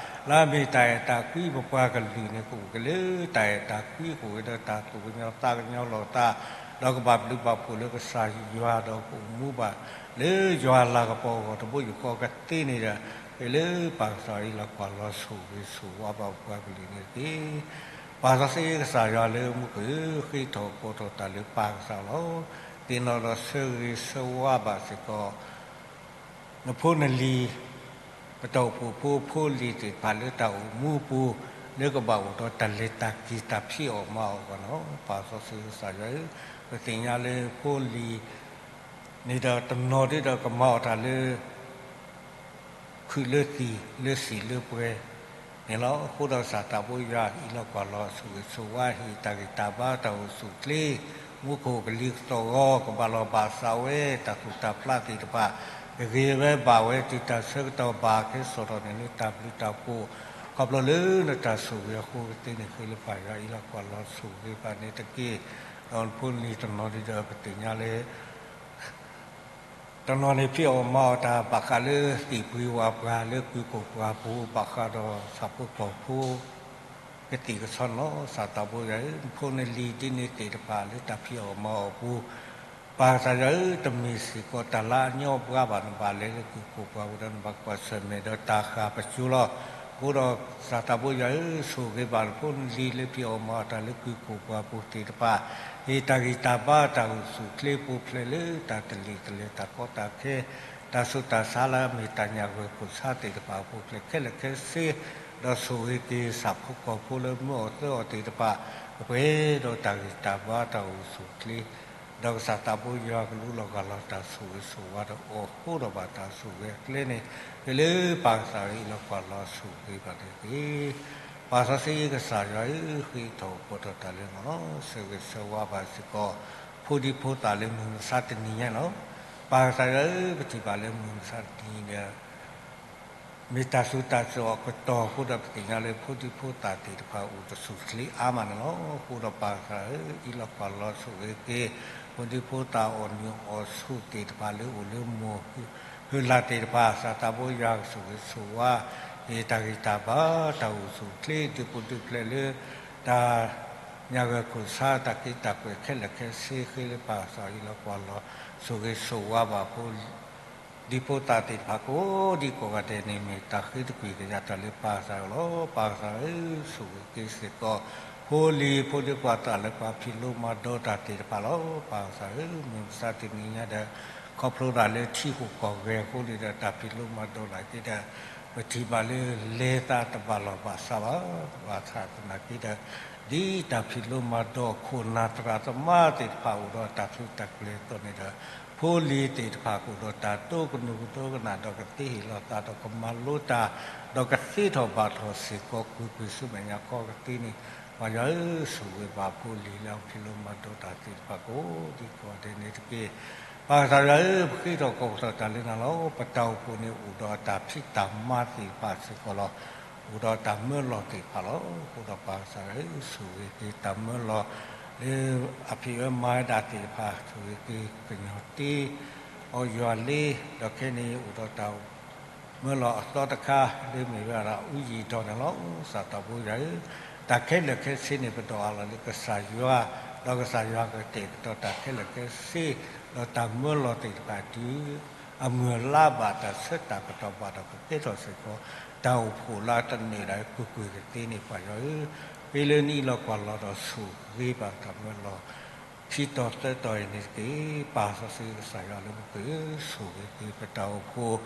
လၢအမ့ၢ်တၢ်အဲၣ်တၢ်ကွံ ပပှၤကလုာ်န့ၣ် ကအိၣ်က့ၤလၢတၢ်အဲၣ်တၢ်ကွံ ကအိၣ်က့ၤဒီးတၢ်သူၣ်ကညီၤသးကညီၤလိာ်သး ဒီးကဘၣ်ဘျုးဘၣ်ဖှိၣ်လၢကစၢ်ယွၤဒီးကအိၣ်မူဘၣ် လၢယွၤလၤကပီၤအဂီၢ်တဘိယူၢ်ဃီကသ့န့ၣ်ဒီး ဃ့လၢပၢ်ကစၢ်အံၤလီၤကွၢ်လီၤဆိၣ်ဂ့ၤဆိၣ်ဝါဘၣ်ပပှၤကလုာ်န့ၣ်တက့ၢ်. ပၢ်စီဆှံကစၢ်ယွၤလၢမူခိၣ်ဧၢ, ဃ့ထီၣ်ကိးထီၣ်တၢ်လၢပၢ်ကစၢ်လီၤ. သ့ၣ်နီၣ်ဒီးဆၢဂ့ၤဆၢဝါဘၣ်စ့ၢ်ကီး နဖိနလံၤ ပတၢ်အိၣ်ဖှိၣ်ဖိဖိလံၤသ့ၣ်တဖၣ်လၢတၢ်အိၣ်မူပူၤ လၢကဘၣ်အိၣ်ဒီးတၢ်လဲၤတၢ်က့ၤတၢ်ဖံးအီၣ်မၤအီၣ်အဂီၢ်န့ၣ်လီၤ. ပၢ်စီဆှံကစၢ်ယွၤဧၢ, ပသ့ၣ်ညါလၢဖိလံၤန့ၣ်ဒီးတနီၤဒုဒီးကမၤအီၣ်တၢ်လၢ ခုးလၢသံၣ် လၢစံာ်လၢပှဲၤန့ၣ်လီၤ. အဃိဒီးကစၢ်သးဘိယွၤအံၤလီၤကွၢ်လီၤဆိၣ်ဂ့ၤဆိၣ်ဝါ ဟ့ၣ်တၢ်ဂံၢ်တၢ်ဘါတၢ်အိၣ်ဆူၣ်အိၣ်ချ့ မူခိၣ်ကလံၤကသီၣ်ဂီၤ ကဘၣ်လီၢ်ဘၣ်စးဝဲ တၢ်သူၣ်တၢ်ဖျးသ့ၣ်တဖၣ် ကဂ့ၤဝဲဘၣ်ဝဲ တုၤတၢ်ဆၢကတီၢ်ဘၣ်ကဲစိာ်ထီၣ်န့ၣ်လၢတၢ်ဘျုးတၢ်ဖှိၣ် ခီဖျိလၢနတၢ်ဆိၣ်ဂ့ၤအဃိကသ့န့ၣ် ဃ့လၢပၢ်ယွၤအံၤလီၤကွၢ်လီၤဆိၣ်ဂ့ၤဘၣ်န့ၣ်တက့ၢ်. ဒီးနဖိနလံၤတနီၤဒုဒီးပသ့ၣ်ညါလၢ တနီၤန့ၣ် ဖံးအီၣ်မၤအီၣ်တၢ်ဘၣ်ဃးလၢသ့ၣ်ပှ့ၤဝၤပှၤလၢကုၢ်ကိၢ်ပှၤပူၤ ဘၣ်ဃးဒီးဆၣ်ဖိကီၢ်ဖိ ကသံၣ်ကဆီန့ၣ်လီၤ. ကစၢ်သးဘိယွၤဧၢ, နဖိနလံၤဒ်န့ၣ်သ့ၣ်တဖၣ်လၢတၢ်ဖံးအီၣ်မၤအီၣ်အပူၤ ပၢ်ကစၢ်ယွၤဧၢ, တမ့ၢ်စ့ၢ်ကီးတၢ်လၢအညီဘှါဘၣ် နဘၣ်လဲၤလၢကုၢ်ကိၢ်ပှၤပူၤဒီး နဘၣ်ကွၢ်ဆၢၣ်မဲာ်ဒီးတၢ်ဃၣ်ပစိၤလီၤ. အဃိဒီးကစၢ်သးဘိယွၤဧၢ, ဆိၣ်ဂ့ၤဘၣ်နဖိနလံၤလၢဖံးအီၣ်မၤအီၣ်တၢ်လၢကုၢ်ကိၢ်ပှၤပူၤသ့ၣ်တဖၣ် ဟ့ၣ်တၢ်ဂံၢ်တၢ်ဘါတၢ်အိၣ်ဆူၣ်အိၣ်ချ့ပူၤဖျဲးလၢတၢ်တလံၤတလဲၤတၢ်ကီတၢ်ခဲ တၢ်ဆူးတၢ်ဆါလၢအမ့ၢ်တၢ်ညၣ်ဂၢၢ်ခိၣ်ဆါသ့ၣ်တဖၣ်အပူၤဖျဲးခဲလၢာ်ခဲဆ့ ဒီးဆိၣ်ဂ့ၤက့ၤဆၣ်ဖိကီၢ်ဖိလၢမၢအီၣ်သၢအီၣ်သ့ၣ်တဖၣ် ကပှဲၤဒီးတၢ်ဂံၢ်တၢ်ဘါတၢ်အိၣ်ဆူၣ်အိၣ်ချ့ ဒီးကစၢ်သးဘိယွၤကလူလီၤဂာ်လီၤတၢ်ဆိၣ်ဂ့ၤဆိၣ်ဝါဒီးအိၣ်ဃိဒီးဘၣ်တၢ်ဆိၣ်ဂ့ၤအကျဲန့ၣ် ဃ့လၢပၢ်ကစၢ်အံၤလီၤကွၢ်လီၤဆိၣ်ဂ့ၤဘၣ်န့ၣ်တက့ၢ်. ပၢ်စီဆှံကစၢ်ယွၤဧၢ, ဃ့ထီၣ်ကိးထီၣ်တၢ်လၢနၤလီၤ. ဆၢဂ့ၤဆၢဝါဘၣ်စ့ၢ်ကီး ဖိဒံဖိသၣ်လၢမုၢ်မဆါတနံၤညါလီၤ. ပၢ်ကစၢ်ယွၤဧၢ, ပထံၣ်ဘၣ်လၢမုၢ်မဆါတနံၤဒီး မ့ၢ်တၢ်ဆူးတၢ်ဆါအကတီၢ်အဃိဒီး ပသ့ၣ်ညါလၢဖိဒံဖိသၣ်သ့ၣ်တဖၣ်အိၣ်တဆူၣ်ချ့အါမးန့ၣ်လီၤ. အဃိဒီးပၢ်ကစၢ်ဧၢ, အံးလီၤကွၢ်လီၤဆိၣ်ဂ့ၤက့ၤ ဖိဒံဖိသၣ်အီၣ်မ့ၤအီၣ်ဆူၣ်သ့ၣ်တဖၣ်လၢအိၣ်လၢမိၢ်ဟုၣ်လၢ်သ့ၣ်တဖၣ် ကစၢ်သးဘိယွၤကဆိၣ်ဂ့ၤဆိၣ်ဝါ ဟ့ၣ်တၢ်ဂံၢ်တၢ်ဘါ တၢ်အိၣ်ဆူၣ်အိၣ်ချ့ ဒုးပူၤဒုးဖျဲးလၢ တၢ်ညၣ်ဂၢၢ်ခိၣ်ဆါ တၢ်က့တၢ်ကွဲးခဲလၢာ်ခဲဆ့ ဃ့လၢပၢ်ကစၢ်အံၤလီၤကွၢ်လီၤဆိၣ်ဂ့ၤဆိၣ်ဝါဘၣ်ဖိ ဒံဖိသၣ်သ့ၣ်တဖၣ်ကိးဒံကိးဂၤဒဲးန့ၣ် မ့ၢ်တၢ်ဃ့တကွံာ်ကယၤတၢ်လၢပၢ်ကစၢ်အံၤလီၤ. ပၢ်ကစၢ်ဧၢ, ဆိၣ်ဂ့ၤက့ၤစ့ၢ်ကီး ဖိလံၤဖိဒံဖိသၣ်လၢပှၤဖံးလိမၤဒိးတၢ်သ့ၣ်တဖၣ်လီၤ. ပၢ်ကစၢ်ဧၢ, မုၢ်မဆါတနံၤညါဒီး ခီဖျိဒၣ်လၢထံဃိၣ်ကီၢ်ဂဲၤအဃိန့ၣ်ဒီး တၢ်ဖံးလိမၤဒိးနာ်က့ဒီး ပထံၣ်ဘၣ်လၢလဲၤသးတဘၣ်လီၢ်ဘၣ်စးဘၣ်, ဘၣ်ဆၣ်သနာ်က့ဒီး ဒ်တၢ်ဖံးလိမၤဒိးအခိၣ်နၢ်သရၣ်သမါသ့ၣ်တဖၣ်အိၣ်ဒီးတၢ်ထူးတၢ်ကျဲၤအသိးန့ၣ်ဒီး ဖိလံၤသ့ၣ်တဖၣ်ကအိၣ်ဒီးတၢ်ဒိကနၣ်ဒိကနၣ်ဒီးကသ့ဟ့ၣ်လီၤသးဒီးကမၤလိတၢ် ဒီးကသ့ထီၣ်ဘၣ်ထီၣ်စ့ၢ်ကီးကွ့ၢ်ကွ့ၢ်ဆူမဲာ်ညါခီကသ့န့ၣ် ပၢ်ယွၤဧၢ, ဆိၣ်ဂ့ၤဘၣ်ဖိလံၤလၢအဖံးလိမၤဒိးတၢ်သ့ၣ်တဖၣ်ကိးဒံကိးဂၤဒဲးန့ၣ်တက့ၢ်. ပၢ်ကစၢ်ယွၤဧၢ, ပဃ့ထီၣ်ကိးထီၣ်တၢ်လၢနၤလီၤ. ပတၢ်အိၣ်ဖှိၣ်န့ၣ်အိၣ်ဒီးအတၢ်ဖံးတၢ်မၤသ့ၣ်တဖၣ်စ့ၢ်ကီးလီၤ. အိၣ်ဒီးတၢ်မၢလီၤသ့ၣ်တဖၣ်လီၤ. အဃိဒီးပၢ်ကစၢ်ဧၢ, ဆိၣ်ဂ့ၤက့ၤတၢ်မၢလီၤ လၢအဖံးအၢမၤဝဲဒၣ်သ့ၣ်တဖၣ် ဆိၣ်ဂ့ၤက့ၤကညီၤတ့ အီယွၤလ့, ဒီးခဲအံၤန့ၣ်အိၣ်ဒီးတၢ် မၢလီၤအသီတခါ လၢမ့ၢ်ဝဲဒၣ်အူယံာ်ဒီးန့ၣ်လီၤ. ကစၢ်သးဘိယွၤဧၢ, တၢ်ခဲလၢာ်ခဲဆ့န့ၣ် ပဒိးအးလီၤလၢကစၢ်ယွၤ, ဒီးကစၢ်ယွၤကတဲာ်ကတီၤတၢ်ခဲလၢာ်ခဲဆ့, ဒီးတၢ်မၢလီၤသ့ၣ်တဖၣ်တုၤ အမုၢ်အလါဘၣ် တၢ်ဆၢတၢ်ကတီၢ်ဘၣ်ဒီး ကကဲထီၣ်စ့ၢ်ကီး တၢ်အိၣ်ဖှိၣ်လၢအတနၢၤဒၣ်ကွ့ၢ်ကွ့ၢ်ကသ့န့ၣ် ပၢ်ယွၤဧၢ, ဃ့လၢနအံးလီၤကွၢ်လီၤဒီးဆိၣ်ဂ့ၤဘၣ်တၢ်မၢလီၤ ခံတီၤသၢတီၤအံၤန့ၣ်တက့ၢ်. ပၢ်စီဆှံကစၢ်ယွၤလၢမူခိၣ်ဧၢ, ဆိၣ်ဂ့ၤက့ၤပတၢ်အိၣ်ဖှိၣ်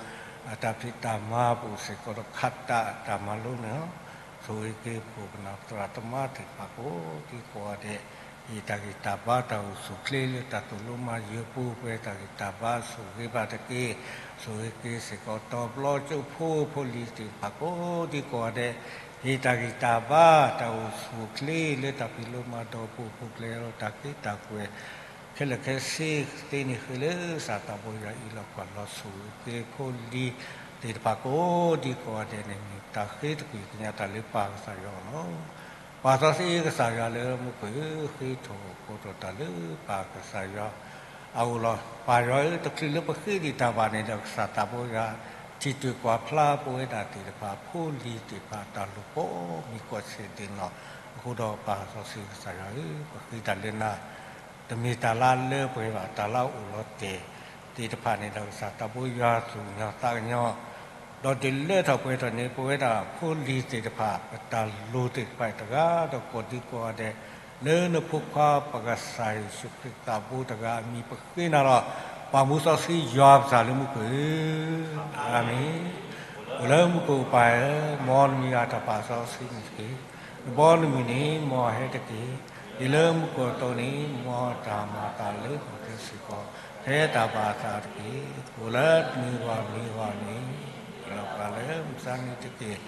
အတၢ်ဖံးတၢ်မၤပူၤစ့ၢ်ကီးဒီးခးတၢ်တၢ်မၤလိန့ၣ်လီၤ. ဆိၣ်ဂ့ၤက့ၤပခိၣ်ပနၢ်သရၣ်သမါသ့ၣ်တဖၣ်ကိးဒံကိးဂၤဒဲး, ဟ့ၣ်တၢ်ဂံၢ်တၢ်ဘါတၢ်အိၣ်ဆူၣ်အိၣ်ချ့လၢတၢ်သိၣ်လိမၤယၢၤပူၤ ပှဲၤတၢ်ဂံၢ်တၢ်ဘါဆိၣ်ဂ့ၤဘၣ်တက့ၢ်. ဆိၣ်ဂ့ၤက့ၤစ့ၢ်ကီးတီၤဘျီကၠိဖိ ဖိလံၤသ့ၣ်တဖၣ်ကိးဒံကိးဂၤဒဲး, ဟ့ၣ်တၢ်ဂံၢ်တၢ်ဘါ တၢ်အိၣ်ဆူၣ်အိၣ်ချ့လၢတၢ်ဖံးလိမၤဒိးပူၤ ပူၤဖျဲးဒီးတၢ်က့တၢ်ကွဲး ခဲလၢာ်ခဲဆ့သ့န့ၣ် ဃ့လၢကစၢ်သးဘိယွၤအံးလီၤကွၢ်လီၤဆိၣ်ဂ့ၤက့ၤဖိလံၤသ့ၣ်တဖၣ်ကိးဒံကိးဂၤဒဲးန့ၣ် မ့ၢ်တၢ်ဃ့တကွံာ်ကညးတၢ်လၢပၢ်ကစၢ်ယွၤအအိၣ်လီၤ. ပၢ်စီဆှံကစၢ်ယွၤလၢမူခိၣ်ဧၢ, ဃ့ထီၣ်ကိးထီၣ်တၢ်လၢပၢ်ကစၢ်ယွၤ အအိၣ်လီၤ. ပၢ်ယွၤဧၢ, တချုးလၢပဃ့သ့ၣ်တၢ်ဘၣ်န့ၣ်ဒီး ကစၢ်သးဘိယွၤ ထံၣ်တၢ်ကွၢ်ဖျါပဝဲဒၣ်သ့ၣ်တဖၣ် ဖိလံၤသ့ၣ်တဖၣ် တၢ်လိၣ်ဘီမုၢ် ကိးဆဲးသ့ၣ်နီၣ် အဃိဒီးပၢ်စီဆှံကစၢ်ယွၤဧၢ, ပဃ့တၢ်လၢနၤ တမ့ၢ်တၢ်လၢအလၢပှဲၤဘၣ်, တၢ်လၢအအိၣ်လီၤတဲာ်သ့ၣ်တဖၣ်န့ၣ်ဒီး ကစၢ်သးဘိယွၤသူၣ်ကညီၤသးကညီၤ ဒီးဒုးလၢထီၣ်ပှဲၤထီၣ်န့ၢ်ပဝဲဒၣ်ဖိလံၤသ့ၣ်တဖၣ် ပတၢ်လိၣ်သ့ၣ်တဖၣ်တဂၤဒီးကိးဒံကိးဂၤဒဲး လၢနဖိခွါပကစၢ်ယ့ၣ်ၡူးခရံာ် သးဘိတဂၤအမံၤ ပဃ့နၤလီၤ. ပၢ်မူစီဆှံယွၤပကစၢ်လၢမူခိၣ်ဧၢ, အၤမ့ၣ်. အိၣ်လၢမူခိၣ်ပၢ်ဧၢ, မ်နမံၤအတၢ်ပာ်စီဆှံန့ၣ်တက့ၢ်. နဘီနမုၢ်န့ၣ် မ်အဟဲတက့ၢ်. ဒ်လၢမူခိၣ်အသိးန့ၣ် မ်တၢ်မၤအသးလၢဟီၣ်ခိၣ်စ့ၢ်ကီး ဖဲတၢ်ဘၣ်အသးတက့ၢ်. အိၣ်လၢတနံၤဂီၢ်နံၤဂီၢ်န့ၣ် ဟ့ၣ်လီၤပှၤလၢမုၢ်မဆါတနံၤတက့ၢ်.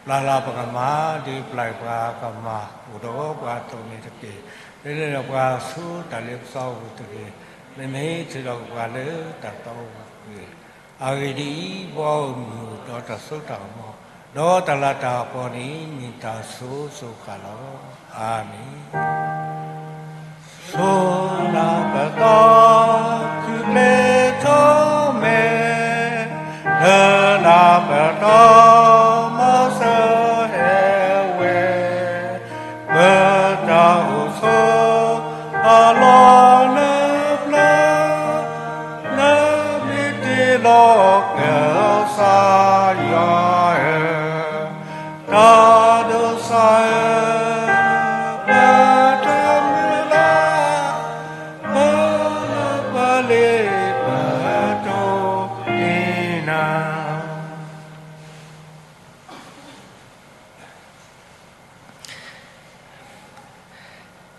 ပျၢ်လီၤပကမၤ ဒ်ပျၢ်ပှၤကမၤ အိၣ်ဒီးပှၤအသိးန့ၣ်တက့ၢ်. မ့ၢ်လၢပှၤဆူတၢ်လ့ပစီပူၤတဂ့ၤ, မ့မ့ၢ်ထုးထီၣ်ပှၤလၢတၢ်သီပူၤတဂ့ၤ. အဂ့ၢ်ဒ်အံၤ, ဘီမုၢ်ဒီးတၢ်စိတၢ်ကမီၤ ဒီးတၢ်လၤတၢ်ကပီၤန့ၣ် မ့ၢ်တၢ်ဆိၣ်ဂ့ၤကစၢ်ယွၤလီၤ. အၤမ့ၣ်. ဆိၣ်နၤပသီ ခုၣ်ကျဲထီၣ်မဲာ်, လၢနၤပတီၢ် မီၤစၢၤဟဲဝဲ, ပတၢ်အိၣ်ဆိး အလီၢ်လၢပျၢၤ, လၢမ့ၢ်တ့ၢ်လီၤကစၢ်ယွၤဧၢ, တၢ်ဒိးစၢ်ဧၢ, ပတၢ်မုၢ်လၢ်, ပလီၢ်ပလ့ၤပတိၢ်န့ၢ်နၤ.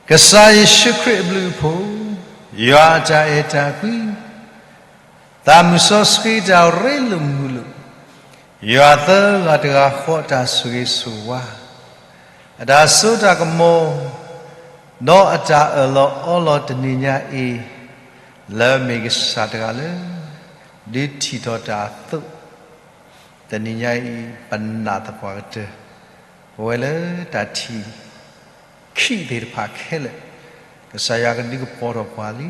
ကစၢ်ယ့ၣ်ၡူးခရံာ်အဘျုးအဖှိၣ်, ယွၤအတၢ်အဲၣ်တၢ်ကွံ, သးမုၢ်စီဆှံတၢ်ရ့လိာ်မုာ်လိာ်, ယွၤသၢဂၤတဂၤဃီအတၢ်ဆိၣ်ဂ့ၤဆိၣ်ဝါ, အတၢ်စိတၢ်ကမီၤ, ဒီးအတၢ်အၢၣ်လီၤအီလီၤတနံၤညါအံၤ, လၢမ့ၢ်ကစၢ်တဂၤလၢ ဒုးထံၣ်ထီၣ်တၢ်အသိး တနံၤညါအံၤ ပနာ်သပှၢ်ကတၢၢ် ပဝဲလၢတၢ်ထံၣ်ခံးသ့ၣ်တဖၣ်ခဲလၢာ်, ကစၢ်ယွၤကဒုးကပီၤထီၣ်ပှၤလံ.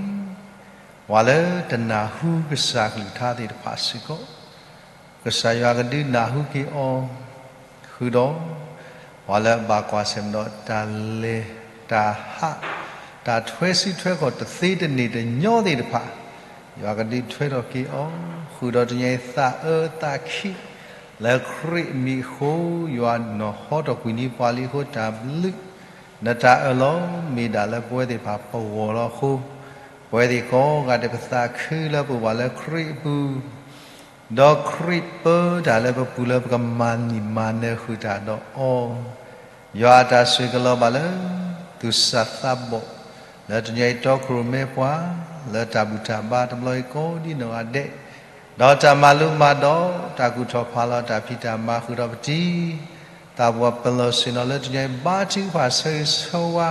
ပှၤလၢတနၢ်ဟူကစၢ်ကလုၢ်ကထါသ့ၣ်တဖၣ်စ့ၢ်ကီး, ကစၢ်ယွၤကဒုးနၢ်ဟူက့ၤအီၤ, ဃုာ်ဒီး ပှၤလၢအဘၣ်ကွၢ်ဆၢၣ်မဲာ်ဒီးတၢ်လဲၤတၢ်ဟး, တၢ်ထွဲစုထွဲခီၣ်တသ့တန့ၢ်တညီသ့ၣ်တဖၣ်, ယွၤကဒုးထွဲထီၣ်က့ၤအီၤ, ဃုာ်ဒီးတနံၤညါအံၤသးအၢသးခံး လၢခရံာ်အမံၤအဃိ, ယွၤနီၣ်ဟီထီၣ်ကွံာ်န့ၢ်ပှၤလံအဃိ တၢ်ဘျုး, နတၢ်အၢၣ်လီၤမ့ၢ်ဒၣ်လၢပဝဲသ့ၣ်တဖၣ်ပဂီၢ်လီၤအဃိ, ပဝဲသ့ၣ်ကိးဂၤဒဲးပသးခုလၢပအိၣ်ဘၣ်လၢခရံာ်အပူၤ ဒီးခရံာ်ပၢတၢ်လၢပပူၤလၢပကမၤန့ၢ်မၤနၢၤဃုာ်တၢ်ဒီးအီၤ, ယွၤအတၢ်ဆိၣ်ဂ့ၤကလီၤဘၣ်လၢ သူၣ်စၢ်သးဘီၣ်, လၢတနံၤအံၤတီခိၣ်ရိၣ်မဲပှၤ, လၢတၢ်ဘူၣ်တၢ်ဘါတဘျီအံၤကိးဒ်နီၢ်ဂၤဒဲး, ဒီးတၢ်မၤလိမၤဒိး, တၢ်ကူၣ်ထီၣ်ဖးလီၤတၢ်ဖံးတၢ်မၤဃုာ်ဒီးပတံၤ သးပှၢ်ပလီၢ်ဆ့ၣ်နီၤလၢတနံၤအံၤ ဘါထုကဖၣ်ဆၢဂ့ၤဆၢဝါ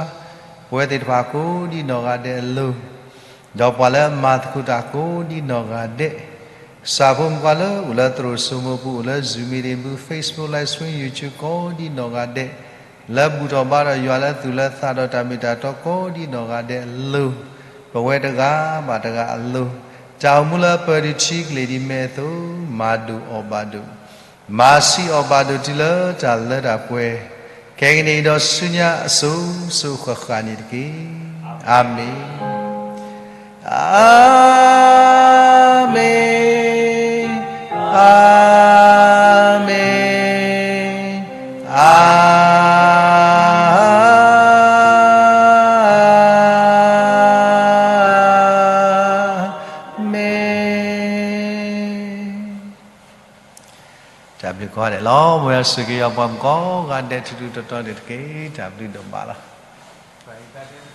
ပဝဲသ့ၣ်တဖၣ်ကိးဒ်နီၢ်ဂၤဒဲးအလိၤ, ဒီးပှၤလၢအမၤသကိးတၢ်ကိးဒ်နီၢ်ဂၤဒဲး, ကစၢ်ဖိမုၣ်ပှၤလၢအိၣ်လၢသရိာ်စိမိပူၤ အိၣ်လၢ Zoom meeting ပူၤ Facebook live stream YouTube ကိးဒ်နီၢ်ဂၤဒဲး, လၢဘူၣ်ထီၣ်ဘါထီၣ်ယွၤလၢသူၣ်လၢသးဒီးတၢ်မ့ၢ်တၢ်တီကိးဒ်နီၢ်ဂၤဒဲးအလိၤ, ပဝဲတဂၤဘၣ်တဂၤအလိၤ, တၢ်အိၣ်မူလၢပၢၤဒုးထံကလ့ၢ်ဒ်မဲာ်အသိး, မၤဒိၣ်အီၣ်ဘၣ်ဒိၣ် မၤဆံးအီၣ်ဘၣ်ဒိၣ်တုၤလၢတၢ်လၢတၢ်ပှဲၤ, ခဲကနံၣ်အံၤဒီးဆူညါအစိၤစိၤဃၣ်ဃၣ်န့ၣ်တက့ၢ်. အၤမ့ၣ်, အၤမ့ၣ်, အၤမ့ၣ်, အၤမ့ၣ်. တၢ်ဘျုးကိးဂၤဒဲးလီၤ. မ်ယွၤဆိၣ်ဂ့ၤယွၤပှၤမုၣ်ကိးဂၤဒဲး ထူထူတီတီန့ၣ်တက့ၢ်. တၢ်ဘျုးဒိၣ်မးလီၤ.